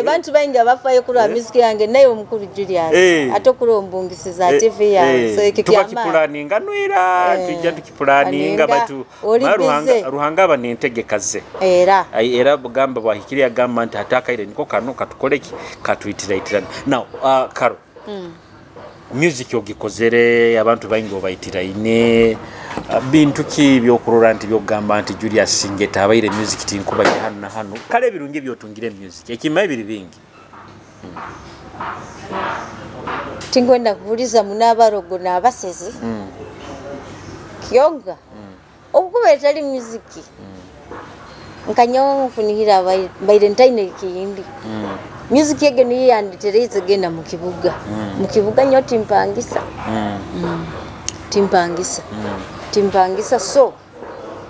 Bantu baingi abafayo kulwa music yange naye omukulu Julius ate okulombungisiza TV yange. So ekyo tukakipulaninga nwira tujja tukipulaninga batu Ruhanga aba nentegekaze. Era bugamba bwahikiriya gamba nti atakaire niko kano katukoleki katuitiraitirana. Now Karo. Music ogikozere abantu baingi obaitiraine bintu ki byokurora nti byogamba nti Julius Singeta abaire music tinkuba hano na hano kale ebirungi byotungire music ekima ebiri bingi. Tingwenda kubuliza munabarogo n'abasezi. Kyonga okuba etali music nkanyo nfunihira baire ntaine kiyindi. Music yege niyo yanditereze genda mu kibuga. Mu kibuga nyo timpangisa. Timpangisa. Timpangisa so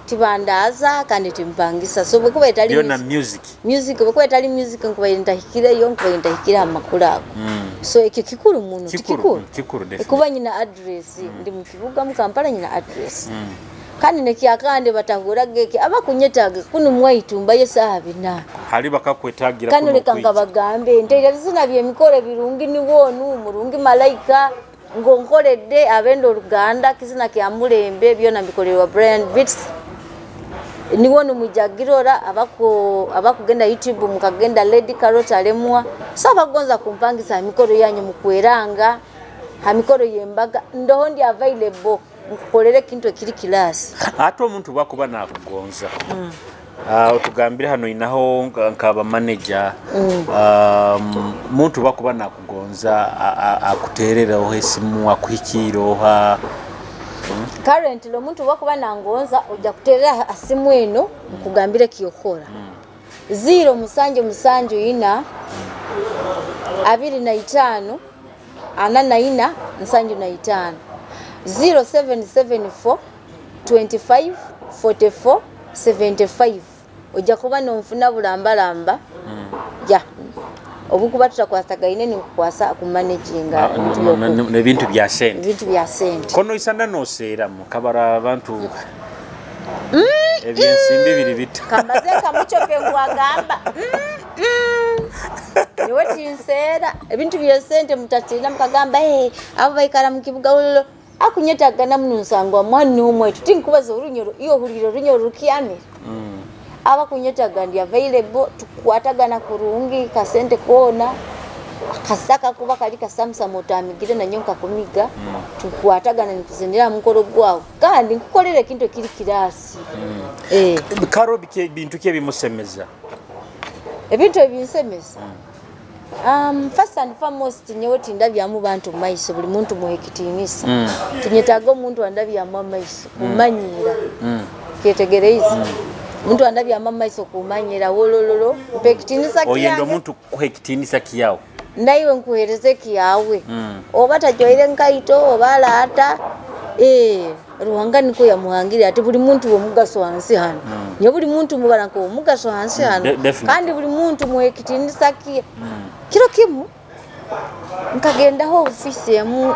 tibandaza kandi timpangisa. So bwekuba etali yona music. Music bwekuba etali music nkuba ndahikira yo nkuba ndahikira amakuru ago. So ekyo kikuru muno kikuru. Kikuru definitely. Kuba nyina address ndi mu kibuga mu Kampala nyina address. Kandi nekyakande batahura geke abakunyetaga kuno mwaitumba yesaha bina. Hali bakakwetagira kuno. Kano leka ngabagambe nteera bizina byemikore birungi niwonu murungi malaika ngonkoledde abendo Uganda kizina kya mulembe byona mbikolerwa Brian Beats. Niwonu mujagirora abakugenda YouTube mukagenda Lady Carrot alemwa. So abagonza kumpangisa mikoro yanyu mukweranga ha mikoro yembaga ndoho ndi available. Nkukolere kintu ekiri kilasi. Ate omuntu bakuba nakugonza. Otugambire hano inaho nkaba manager. Muntu bakuba nakugonza akuterera oho esimu akuhikira oha. Currently omuntu bakuba nangonza ojja kuterera asimu eno nkugambire kiyokora. 0 7 7 4 25 44 75. 0774 25 44 75. Ojja kuba nonfuna bulambalamba. Ja. Obukuba tutakwatagaine ni kukwasa ku managinga ebintu bya sente. Ebintu bya sente. Kono isanda noseera mu kabara abantu ebyensimbi biri bita. Kambaze kamuchope ngwagamba. Niwe tinseera ebintu bya sente mutatina mukagamba abo baikara mu kibuga ulolo. Akunyetagana muno nsangwa mwana umwe tutinkubaza orunyoro iyo huliro runyoro rukyamira. Abakunyetaga ndi available tukwatagana kurungi kasente kona akasaka kuba kali kasamsa motamigire na nyonka kumiga. Tukwatagana nikuzendera mukoro gwawo kandi nkukolere kintu kiri kirasi. Karo bintu kye bimusemeza. Ebintu ebinsemeza. First and foremost nyewe tindabyamu bantu maiso buli muntu muhekitinisa. Tinyetaga omuntu andabyamu amaiso kumanyira. Kyetegereza. Muntu andabyamu amaiso kumanyira wolololo mpekitinisa kiyange. Oyenda omuntu kuhekitinisa kiyawo. Naiwe nkuhereze kiyawe. Oba tajoire nkaito oba laata Ruhanga niko yamuhangire ati buli muntu womugaso hansi hano. Nyo buli muntu mubara nko womugaso hansi hano. Kandi buli muntu muhekitinisa kiye. Kiro kimu nkagendaho ofisi emu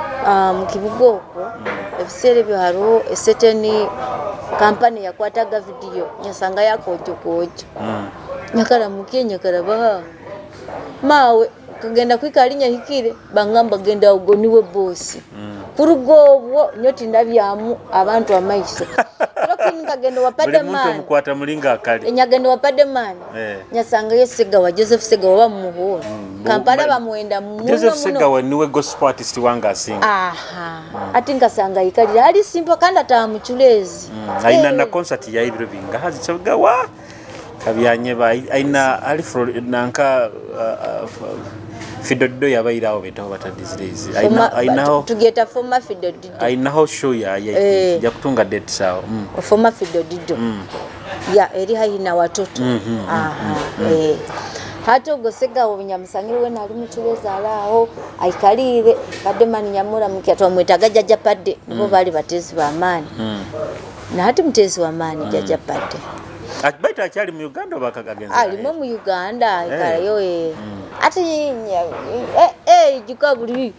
mu kibuga okwo ebiseera ebyo hariho eseteni kampani yakwataga video nyasanga yakojo kojo. Nyakaramukiye nyakarabaha mawe kagenda kwikalinya hikire bangamba genda ugo niwe bosi. Kurugo obwo nyoti ndabyamu abantu amaiso. Lakini nkagenda wa Pademan. Buli muntu omukwata mulinga akali. Nyagenda wa Pademan. Nyasanga ye Segawa Joseph Segawa bamuhura. Kampala bamuenda muno. Joseph Segawa niwe gospel artist wanga asinga. Aha. Ati nkasanga ikalira ali simple kandi atamuchulezi. Aina na concert ya ibiro bingahazi Segawa. Kabyanye ba aina ali nanka Fido yabairaho betaho batadizirezi aina tugeta former Fido Dido aina show ya ya kutunga date sawa. Former Fido Dido ya eri hayi na watoto. Aha. Hato gosega obunyamusangire we nali muchuleza alaho aikalire Pademan nyamura mukyatwa mwetaga Jaja Padde nibo bali batezi ba amani. Na hati mutezi wa amani Jaja Padde. Baita akyali mu Uganda bakagagenza. Alimo mu Uganda ikalayo ati juka buli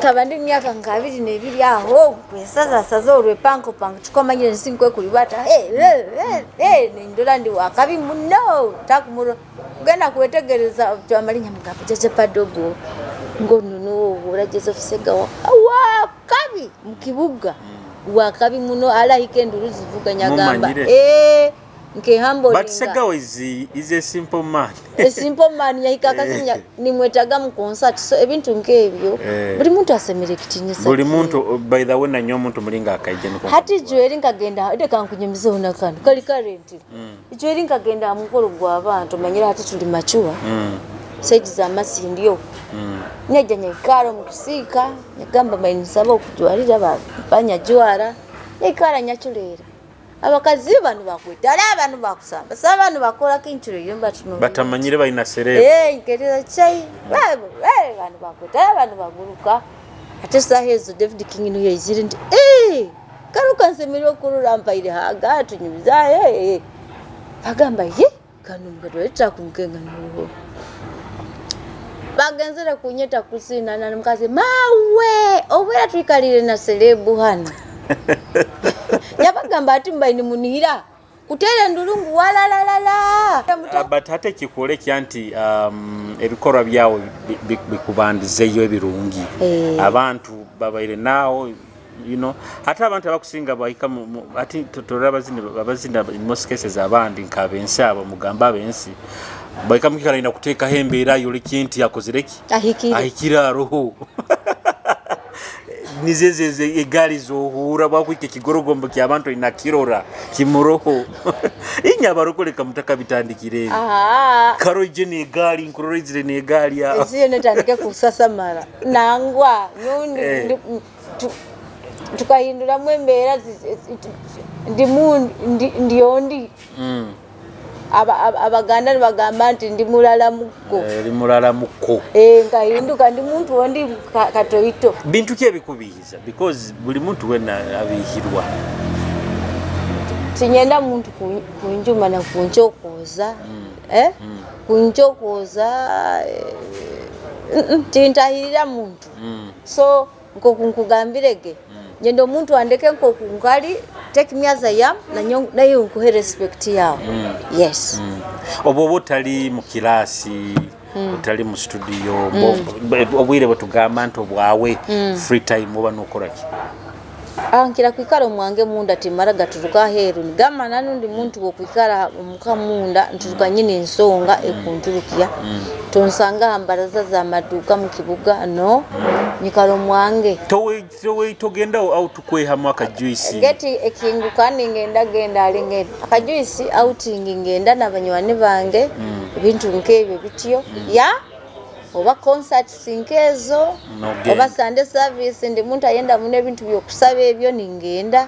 kabandi myaka nka 22 aho kwesaza saza olwe panko panko tukomanyire nsinkwe kulibata ndola ndi wakabi muno takumuro kugenda kwetegereza twamalinya mugamba Jaja Padogo ngono no ora Joseph Segawa wakabi mu kibuga wakabi muno ala hikenduru zivuga nyagamba nke humble. But Segawa is a simple man. A simple man yahika kasinya nimwetaga mu concert so ebintu nkebyo buli muntu asemere kitinyisa. Buli muntu by the way na nyo muntu mulinga akaije nko. Hati jweri nkagenda ndeka nkunyumize onakano kali current. Jweri nkagenda mukolo gwa abantu manyira hati tuli machuwa. Saidi za masindi yo. Nyaja nyikaro mukisika nyagamba mainisaba okujwarira banya jwara nyikara nyachulera. Abakazi bano bakwetala abantu bakusamba saba abantu bakora kinchiro yomba tuno batamanyire balina serebe nkereza chai abantu bakwetala abantu baguruka ate sahezo David King no yezire ndi karuka nsemerwa kurura mpaire haga tunyuza bagamba ye kanu ngatweta kumkenga nuho bagenzera kunyeta kusina na mukazi mawe obera twikalire na selebu hano. Yabagamba ati mbaini munihira kutere ndulungu wala la la la. But hate kikole kyanti ebikorwa byawe bikubandizeyo ebirungi. Abantu babaire nawo you know hata abantu abakusinga bahika ati totora abazina in most cases abandi nkabensi abo mugamba abensi bahika mukikala ina kuteeka hembeera yoli kinti yakozereki ahikira roho. Nizezeze egali zohura bakwike kigorogombo kya abantu inakirora kimuroho inya barokoleka mutaka bitandikire. Karo je ni egali nkurorezire ni egali ya eziyo netandike kusasamara nangwa nyundi tukahindura mwembeera ndi ndiondi abaganda bagamba nti ndi mulala mukko. Ndi mulala mukko. Nkahinduka ndi muntu ondi katoito. Bintu ki ebikubihiza because buli muntu wena abihirwa. Tinyenda muntu kunjuma na kunchokoza. Kunchokoza tintahirira muntu. So nko nkugambirege. Nyendo muntu andeke nko kungali take me as I am na nayo nkuhe respect yao. Yes. Obo otali mu kilasi, otali mu studio, obwire bwetugamba nti obwawe free time oba nokora ki? Nkira kwikara omwange munda timara gaturuka heru nigamba nanundi muntu wokwikara omuka munda nturuka nyine ensonga ekunturukiya. Tonsanga mbaraza za maduka mu kibuga no nyikara omwange. Towe togenda au tukwehamu akajuice. Geti ekinguka ningenda genda alinge akajuice outing ngenda n'abanywani bange ebintu nkebyo bityo ya oba concert sinkezo oba Sunday service ndi muntu ayenda mune ebintu byokusaba ebyo ningenda.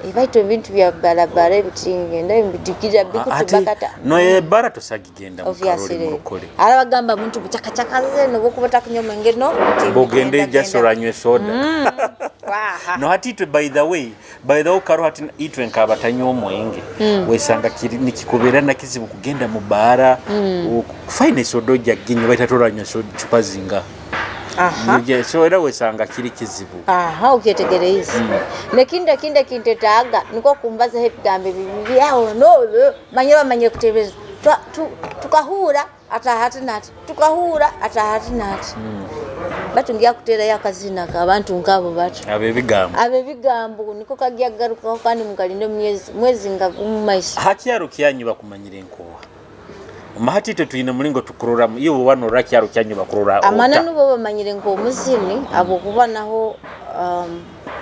Ebaito ebintu bya barabara ebitingenda mbidikira bikutubakata no ebara tosagigenda mukaroli murokole arabagamba muntu buchakachakaze no bokubata kunyoma ngeno bogende just oranywe soda. No hati itwe, by the way, karo hati itwe nkabatanywa omwenge, wesanga kiri nikikubera nakizibu kugenda mu bara. Fine, soda ojja ginywa, baita toranywa chupa zinga. So era wesanga kiri kizibu. Aha, ukyetegereza. Nekindi ekindi ekintetaaga niko kumbazaho ebigambo ebibi aho no manyire bamanyire kutebeza. Tukahura atahati nati, tukahura atahati nati. Batungiya kuterayo akazina k'abantu nk'abo bato. Abebigambo. Abebigambo niko kagya garukaho kandi mukalinde mwezi nga gumu maiso. Hakyaro kyanyu bakumanyire nkowa. Mahati itwe twine mulingo tukuroramu iwe wanorora kyaro kyanyu bakurora. Amana nubo bamanyire nk'omuzini abo kuba naho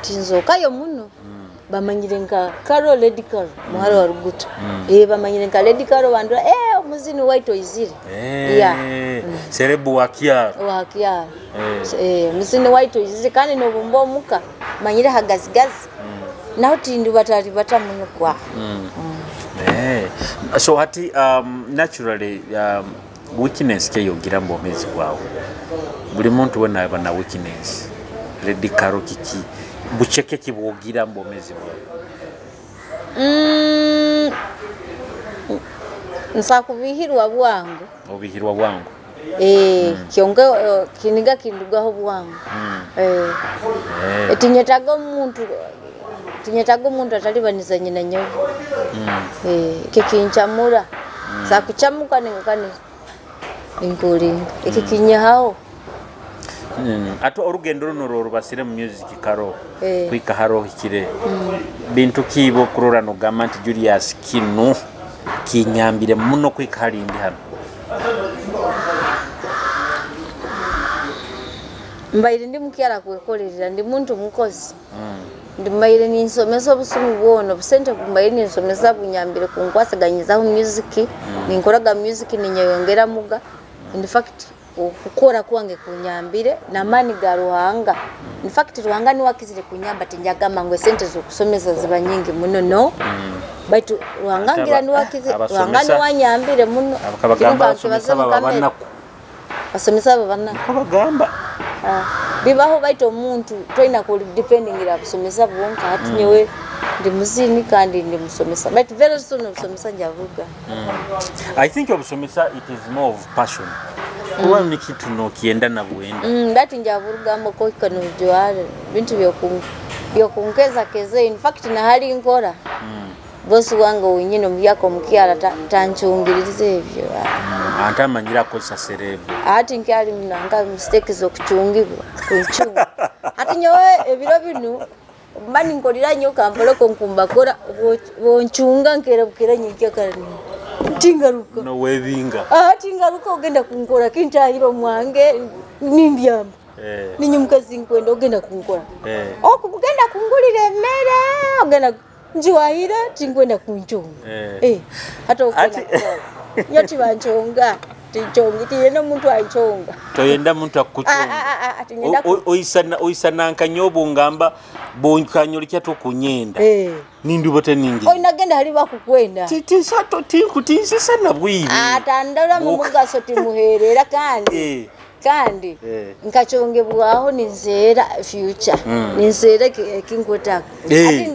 tinzokayo muno. Bamanyire nka Carol, Lady Carol muhara wa Ruguta. Bamanyire nka Lady Carol bandura omuzini waitu oizire. Yeah. Serebu wa kyaro. Wa kyaro. Muzini waitu oizire kandi nobumba omuka manyire hagazigazi. Naho tindi batari bata muno kwa. So hati naturally weakness ke yogira mbomezi bwawe. Buli muntu wena aba na weakness. Lady Carol kiki bucheke kibwogira mbomezi bwawe. Nsakubihirwa bwangu. Obihirwa bwangu. Kyonge kiniga kindugaho bwangu. Tinyetaga omuntu atalibaniza nyina nyowe. Kikinchamura. Sakuchamuka ningukani inkulinga. Ikikinyaho. Ato orugendo runo rubasire mu music Karo. Kwika haro hikire. Bintu kibo kurora no gamba nti Julius kinu kinyambire muno kwika halindi hano. Mbaire ndi mukyala kwekolerera, ndi muntu mukozi. Ndi mbaire ninsomesa obusumu bwona, obusente mbaire ninsomesa bunyambire kunkwasiganyizaho music, ninkoraga music ninyeyongera muga. In fact okukora kwange kunyambire namani ga Ruhanga. In fact Ruhanga niwe akizire kunyamba tinjagamba ngu esente z'okusomesa ziba nyingi muno no. Baitu Ruhanga ngira niwe akize, Ruhanga niwe anyambire muno. Abagamba abasomesa baba banaku. Abasomesa baba banaku. Abagamba bibaho baitu omuntu toina ku dependingira abasomesa bonka hati nyewe ndi muzini kandi ndi musomesa. But very soon obusomesa njavuga. I think obusomesa it is more of passion. Kuba ni kitu no kienda na buenda. Ndati njavuruga ko kano jwale bintu byokunkeza keze. In fact na hali nkora. Bosi wange wenyine omuyako mukyala tanchungirize ebyo. Anta amanyira akozesa serebu. Ati nkyali munanga mistake z'okuchungibwa kunchunga. Ati nyowe ebiro binu mani nkolera nnyo kampoloko nkumbakora bonchunga nkera bukera nyinkya kare. Tingaruka. No webinga. Tingaruka ogenda kunkora kintahiro mwange nimbyamba. Ninyi mukazi nkwenda ogenda kunkora. Okugenda kungulira emmere ogenda njiwahira tinkwenda kunchunga. Hata okugenda kunkora. Nyoti banchonga. Tinchonga tiyenda muntu anchonga. Toyenda muntu akuchonga. Oisana nkanyobo ngamba bonkanyolekya tokunyenda. Nindubote ningi. Oinagenda hali bakukwenda. Tinsato tinkutinzisa bwiri. Atandala mu mugaso timuherera kandi. Kandi nkachongebwaho ninzera future. Ninzera kinkwetaka. Ati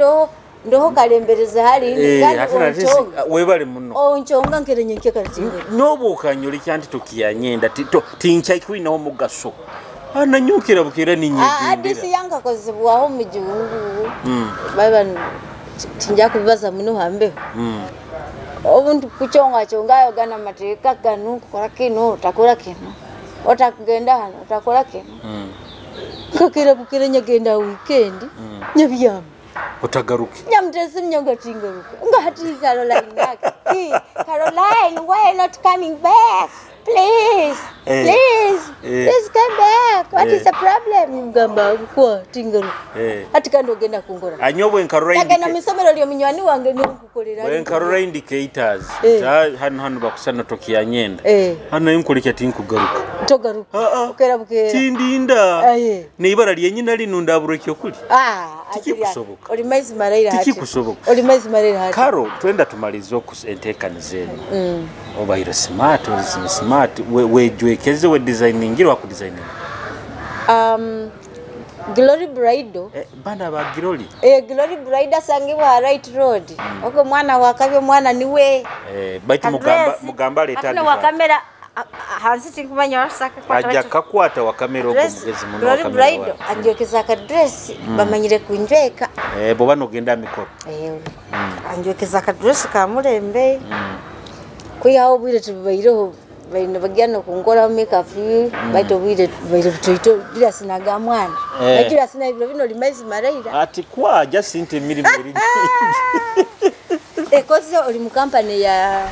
ndoho kalembereza hali kandi onchonga. Webale muno. Onchonga nkerenye nkeka tingo. Nobu kanyolekya nti tokiyanyenda tincha kwina omugaso. Ananyukira bukira ninyigendera. Adisi yanga kozibwaho mijungu. Baba tinja kubibaza muno hambe. Obuntu kuchonga chongayo gana mateeka ganu kukora kino otakora kino. Otakugenda hano otakora kino. Kakira bukira nyagenda weekend. Nyabyama. Otagaruke. Nyamutesi mnyonga tingaruka. Nga hati Caroline yake. Caroline, why are you not coming back? Please. Please. Please come back. What is the problem? Mugamba kwa tingaruka. Hati kandi ogenda kungora. Anyobwe nkarora indicators. Agenda misomero lyo munywani wange ni nkukolera. Bwe nkarora indicators. Hano hano bakusana tokiya nyenda. Hano inkulikya tinkugaruka. Togaruka. Okera bukera. Tindinda. Neibara lyenyina lino ndabureke okuli. Tikikusoboka. Oli maizi maraira hati. Tikikusoboka. Oli maizi maraira hati. Karo twenda tumalize enteekaniza eno. Obaire smart, oli smart, wejwekeze we designing wa ku designing. Glory Bridal. Bana ba Glory. Glory Bridal asangibwa Right Road. Ogwo mwana wakabi omwana niwe. Baitu mugamba leta advert. Wa kamera hansi tinkumanya wasaka kwata. Ajja kakwata wa kamera ogwo mugezi muno. Glory Bridal anjokeza ka dress bamanyire kunjweka. Boba nogenda mikoro. Anjokeza ka dress ka mulembe. Kwihaho obwire tubaireho baine bagyana kunkoraho makeup baitu obwire tubaire butoito Julius naga mwana. Julius na ibiro bino limaizi maraira. Ati kwa just inte mirimo eri. Ekoze oli mu company ya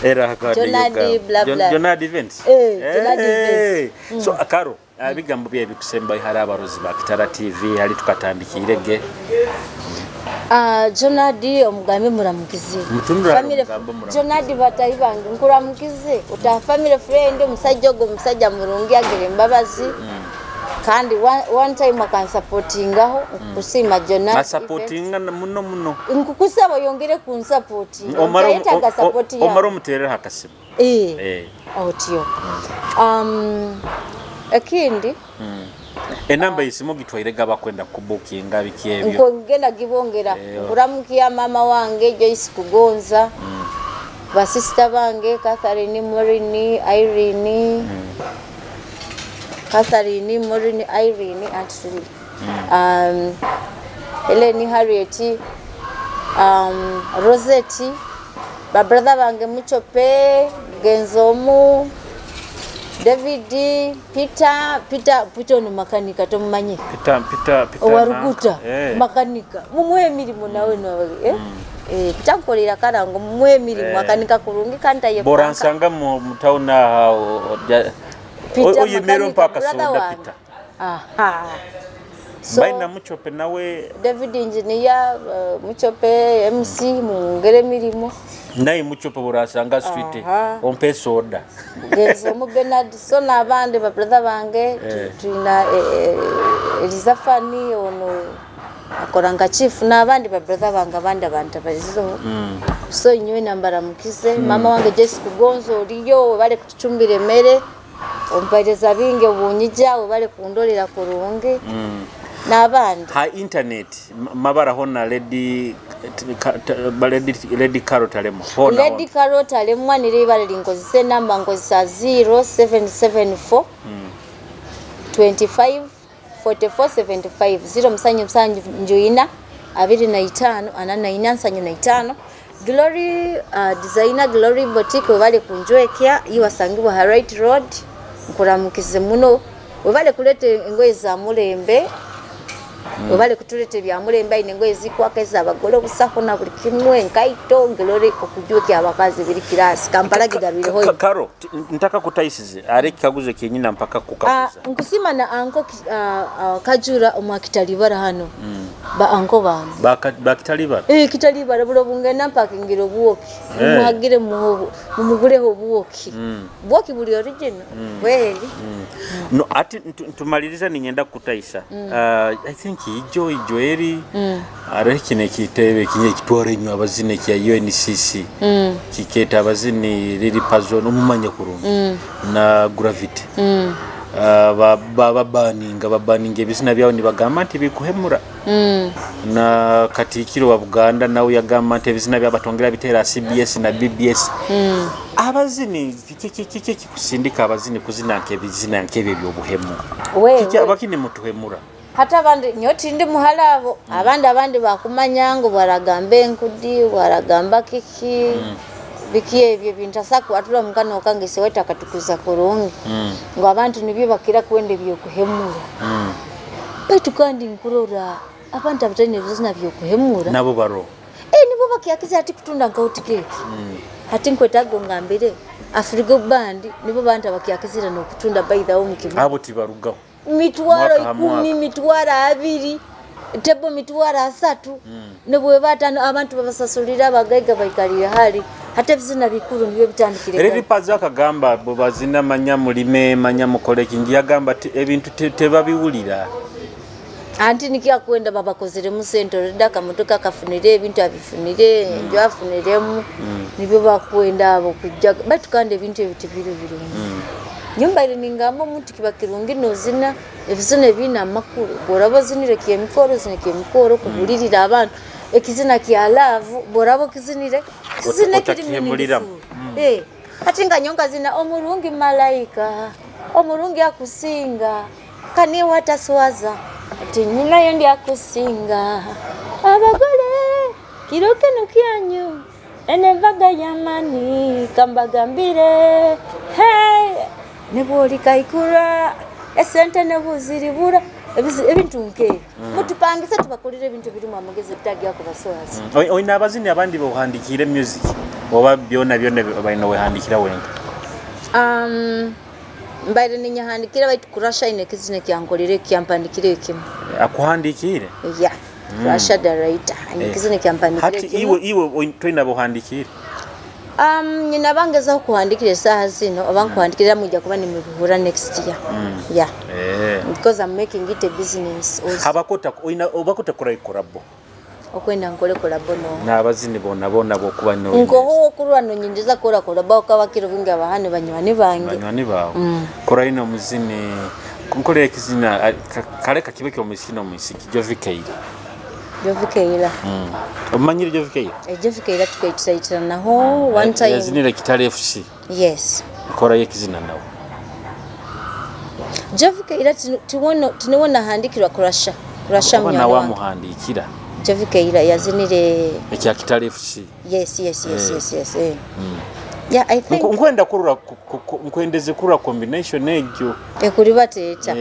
era Jonadi bla bla. Jonadi Events. Jonadi Events. So Akaro ebigambo bye bikusemba hari abarozi ba Kitara TV hari tukatandikirege. Jonadi omugambe muramukize. Family Jonadi batayi bange nkuramukize uta family friend omusajja ogwo omusajja murungi agere mbabazi. Kandi one time akansupportingaho kusima Jonadi. Asupportinga muno muno. Nkukusaba yongere kunsupportinga. Omaro muterera hakasimu. Otyo. Ekindi enamba isimu gitwairega bakwenda kubukinga biki ebyo. Nkogenda gibongera kuramukia mama wange Joyce Kugonza. Basista bange Catherine Morini Irene. Catherine Morini Irene actually. Helen Harriet, Rosette, ba brother bange Muchope, Genzomu, David, Peter ni makanika tomumanyi. Peter Owaruguta makanika. Mumuhe mirimo nawe nawe Peter nkolera karango mumuhe mirimo makanika kurungi kanta ye. Bora nsanga mu town aho oyemero mpaka soda Peter. Aha. So baina Muchope nawe David engineer Muchope MC mungere mirimo. Naye Muchope burasanga street ompe soda. Genzo mu Bernard so nabandi ba brother bange tulina Elizafani ono akoranga chief nabandi ba brother bange abandi abantu barizo. So nyowe nambara mukize mama wange Jesse Kugonzo oliyo bale kutucumbira emere ompaireza binge obunyija bale kundolera kurungi. Nabandi ha internet mabara hona Lady Carol Taremwa. Lady Carol Taremwa niribale linkozese namba nkozesa 0774 25 44 75 0 musanju musanju njuina 25 44 75. Glory designer Glory Boutique webale kunjwekya iwasangibwa ha Right Road. Nkuramukize muno webale kuleta engoye za mulembe. Webale kutuleta bya mulembe ine engoye zikwaka abagole obusaho na buli kimwe enkaito Glory okujwekya abakazi biri kirasi Kampala gigarwireho. Karo ntaka kutaisize are kikaguzo kenyina mpaka kukaguza. Nkusima na anko Kajura omwakitalibara hano. Ba anko bange ba kitalibara. Kitalibara bulo bungena mpakingira obuwoki. Muhagire mumuguleho obuwoki. Buwoki buli original. Kweli. No ati tumaliriza ninyenda kutaisa. I think ijo ijoeri are kine kitebe kinye kitware nywa abazine kya UNCC. Kiketa abazini riri pazo no mumanye kurungi. Na gravity. Babaninga ebizina byawo nibagamba nti bikuhemura. Na katikiro wa Buganda nawe yagamba nti ebizina byabatongera bitera CBS na BBS. Abazini kiki kusindika abazini kuzina nk'ebizina nk'ebyo byobuhemu. Kiki abakini mutuhemura. Hata abandi nyoti ndi muhalabo abandi bakumanya ngo baragamba enkudi baragamba kiki. Biki ebyo bintasaku atula mukano kange seweta katukuza kurungi. Ngo abantu nibyo bakira kwende byo kuhemura. Baitu kandi nkurora abantu abatene bizina byo kuhemura nabo baro. Nibo bakiyakiza ati kutunda nkautikeki. Hati nkwetago ngambire Afrigo band nibo bantu abakiyakizira no kutunda by the home kibu. Abo tibarugaho. Mitwaro 10 mitwaro 2 tebo mitwaro 3 nebwe batano abantu babasasulira abagaiga baikalira hali hata bizina bikuru nibyo bitandikire. Reri paza akagamba bo bazina manya mulime manya mukole kingi yagamba ebintu tebabiwulira. Anti nikia kwenda babakozere mu sente reda kamotoka kafunire ebintu abifunire njo afuniremu nibyo bakwenda abo kujja batu kandi ebintu ebitibiri birungi. Nyumba ningamba omuntu kiba kirungi nozina ebizina ebiine amakuru. Bworaba ozinire kyemikoro, ozine kyemikoro kubulirira abantu. Ekizina kya love bworaba okizinire kizina kiri Otakihemuliramu. meaningful. Ati nga nyonka zina omurungi malaika, omurungi akusinga, kani wataswaza ati nyinayo ndi akusinga. Abagole kiro kino kyanyu enembaga yamani kambagambire, hey, nebwoli kaikura esente nebuziribura ebintu nkebyo. Mutupangise tubakolere ebintu birimu amagezi ebitagiya kubaswaza. Oina abazini abandi bohandikire music oba byona byona balina wehandikira wenka? Mbaire ninyahandikira baitu Kurasha ine ekizina kyankolere kyampandikire ekimu. Akuhandikire? Yeah. Kurasha the writer. Ine ekizina kyampandikire Hati ekimu. iwe toina bohandikire? Nyina bangezaho kuhandikira esaaha zino oba nkuhandikira mujja kuba nimubihura next year. Yeah. Because I'm making it a business also. Habakota oina obakota kora collabo. Okwenda nkole collabo no. N'abazini bona bona bokuba no. Nkoho okurwa no nyinjiza kora collabo kabakiro bingi abahane banywani bange. Banywani bawe. Kora ino muzini nkolera ekizina kale kakibe kyo musiki no musiki Jovikeira. Jovikeira. Omanyire Jovikeira? Jovikeira tukaitira naho one time. Yazinira Kitale FC. Yes. Kora yekizina nawe. Jovikeira tiwona handikirwa Kurasha. Kurasha mnyana mnyana wa muhandikira. Jovikeira yazinire ekya Kitale FC. Yes yes yes yes yes. Yeah, I think nkwenda kurura nkwendeze kurura combination egyo ekuri bateta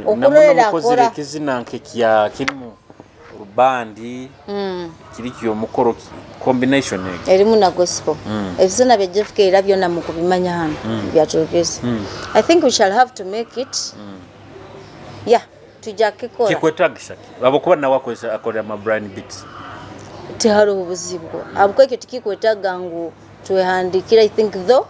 okurera akora ekizina nke kya kirimu rubandi kiri kyo mukoro combination egyo erimu na gospel. Ebizina bya Jovikeira byona mukubimanya hano byatugeze. I think we shall have to make it. Yeah, tujja kikora kikwetagisa abakuba nawe akozesa akolera ma brand beats tihariho obuzibu abwo ekyo tikikwetaga ngu twehandikira. I think though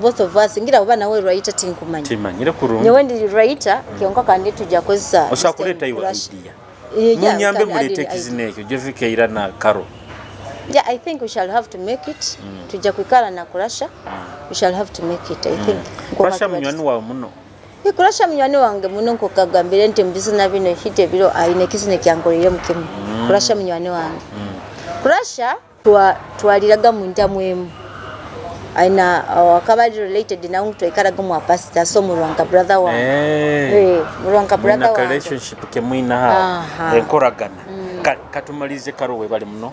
both of us ngira oba nawe writer tinkumanya timanyire kurungi nyewe ndi writer kyonka kandi tujja kozesa osha kuleta iwe idea munyambe mulete ekizina ekyo Jovikeira na Karo. Yeah, I think we shall have to make it. Tujja kwikara na Kurasha. We shall have to make it, I think. Kurasha munywani wawe muno. Kurasha munywani wange muno nkokagambire nti mbizina bino hite biro aine ekizina kyankolere mukimu. Kurasha munywani wange. Kurasha twaliraga mu ntamu emu. Aina akaba related na twikaraga mu pastor so Murwanka brother wange. Murwanka brother wange. Relationship ke mwina ha enkoragana. Katumalize Karo webale muno.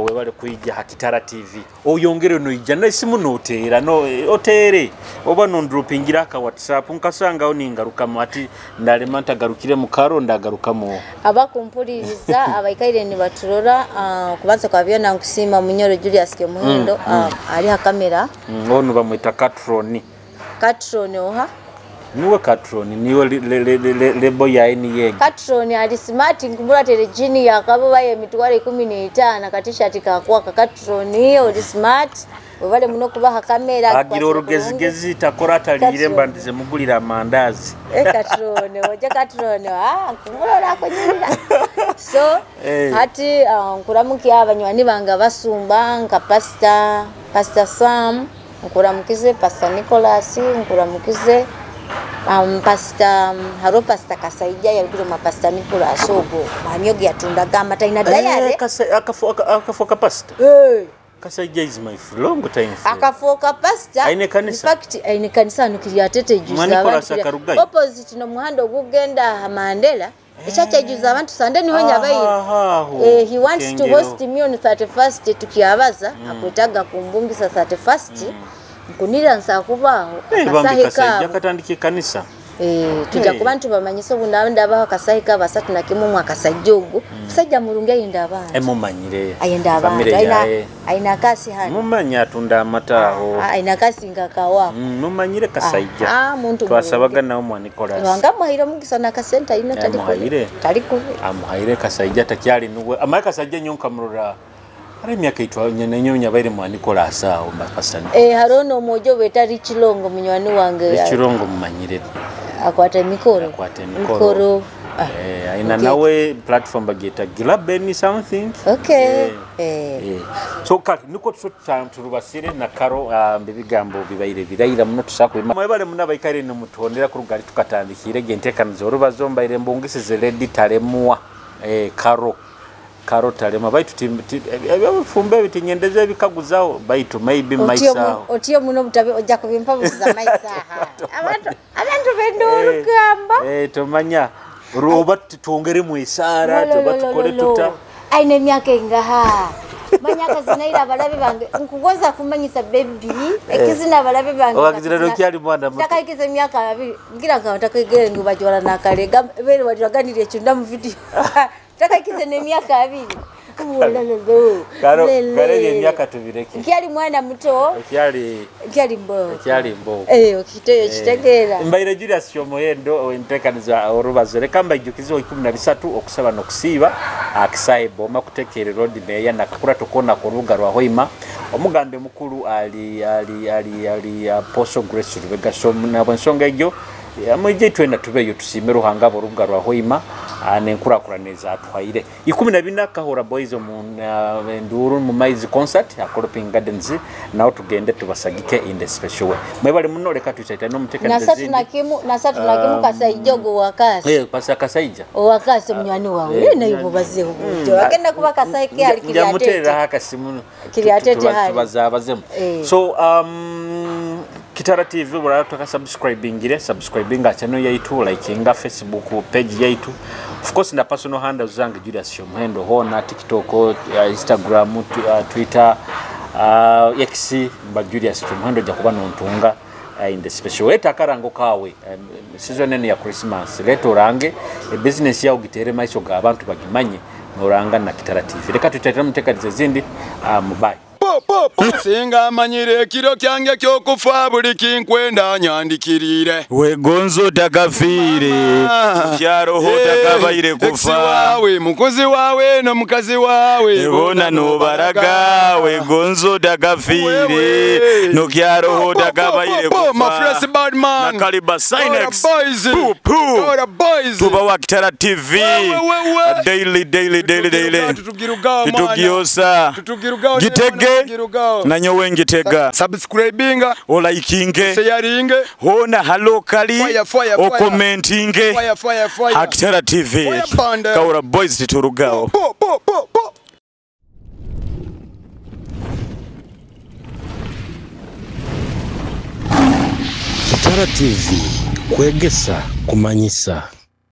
Webale kuija Hakitara TV. Oyongere no ija na isimu noteera no otere oba no ndropingira ka WhatsApp nkasanga oningaruka ati ndalema ntagarukire mu Karo ndagaruka mu abakumpuliriza abaikaire ni baturora kubanza kwa byona nkusima Munyoro Julius Kemuhendo ali ha kamera. Ono bamwita Katroni. Katroni oha niwe Katroni niwe lebo ya ni yegi. Katroni ali smart nkumbura terejini yakabo baye emitwaro 15 katishati kakwa Katroni oli smart webale muno kubaha kamera agira orugezigezi takora atalire mbandize mugulira amandazi. Katroni oje Katroni nkumbura rakonyira. So hati nkuramukia abanywani banga basumba nka Pastor Sam nkuramukize, Pastor Nicholas nkuramukize, Pastor haro Pastor Kasaija yarugire ma Pastor Nicholas ogo manyogi yatundaga amata ina diary akafoka pastor. Kasaija is my long time friend. Akafoka pastor. Aine kanisa. In fact aine kanisa nukiri atete juza abantu. Opposite no muhando ogugenda Mandela. Echacha juza abantu Sunday niho nyabaire. He wants to host me on 31st tukiabaza akwetaga kumbumbisa 31st. Nkunira nsakubaho akasahe ka katandike kanisa. Tujja kuba ntubamanyisa obunda ndabaho akasahe ka basatu na kimwe mu akasajja ogwo. Musajja mulungi ayenda abantu. Emumanyire. Ayenda abantu. Aina kasi hano. Mumanya atunda amata aho. Aina kasi ngakawa. Mumanyire Kasaija. Muntu twasabaga nawo mwa Nicholas. Wanga muhaire mugisa na kasenta aina tali. Tali kubi. Amuhaire Kasaija takyali nuwe. Amaye Kasaija nyonka murora. Ari emyaka itwa nyenye nyabaire mwa Nicholas aho Pastor. Harono mojo beta Richilongo munywani wange. Richilongo mumanyire. Akwata mikoro. Akwata mikoro. Nina nawe platform bagiyita Gilaben something. Okay. So kati niko turubasire na Karo, mbibigambo bibaire biraira muno tusakwe mwebale muna baikaire nimutondera ku rugali tukatandikire gentekanizo orubazo mbaire mbungisize Lady Talemwa, Karo Talemwa baitu ebifumbe bitinyendeze ebikaguzaho baitu maybe maisa Otiyo muno mutabe ojja kubimpa buza maisa abantu benda orugamba. Tomanya oba twongere mu isaara tuba tukole tuta aine emyaka engaha manya akazinaira abalabe bange nkugonza kumanyisa baby ekizina abalabe bange Okakizina nokyali mwana muto. Takayikiza emyaka 2 ngira nga ntakegere ngu bajwala nakalega bere wajwaganire ekyo mu video takayikiza n'emyaka 2. Karo kare emyaka tubireke. Nkyali mwana muto. Nkyali mbo. Nkyali mbo. Okiteyo kitegeera. Mbaire Julius Kyomuhendo enteekaniza orubazo reka mbaijukize 13 okusaba n'okusiiba akisaye boma kutekere road meya nakakura tukona ku rubuga rwa Hoima omugambe mukulu ali ali ali ali Apostle Grace Lubega. So nabo ensonga egyo amwije twenda tubeyo tusime Ruhanga borubuga rwa Hoima nenkurakuraneza atwaire 14 Kahora Boys mu nduru mu Maizi concert Akoloping Gardens nawo tugende tubasagike in the special way. Mwebale muno reka tuchaita no muteka Nasatu na kimu Kasaijogo wakasi. Pasa Kasaija wakasi munywani wawe naye mubazeho butyo agenda kuba Kasaike ali kiri atete hakasimu kiri atete hali tubazabazemu. So Kitara TV buratoka subscribingire subscribinga channel yaitu likinga Facebook page yaitu of course na personal handles zange Julius Kyomuhendo hona TikTok, Instagram, Twitter, X mba Julius Kyomuhendo jakuba nontunga in the special way takarango kawe season eno ya Christmas leto orange business yao gitere maiso ga abantu bagimanye noranga na Kitara TV. Reka tutatira mutekanize zindi mubai. Singa amanyire ekiro kyange kyokufa buli kinkwenda nyandikirire wegonzo takafiire kyaroho takabaire kufa wawe mukozi wawe n'omukazi wawe bona nobaraga wegonzo takafiire nokyaroho takabaire kufa. My fresh bad man Nakaliba Sinex boys tubawa Kitara TV daily daily daily daily tutugiosa gitege nanyowe ngitega subscribinga olikinge sharinge hona halokali okomentinge fire Kitara TV Kaura Boys titurugao. Kitara TV kwegesa kumanyisa.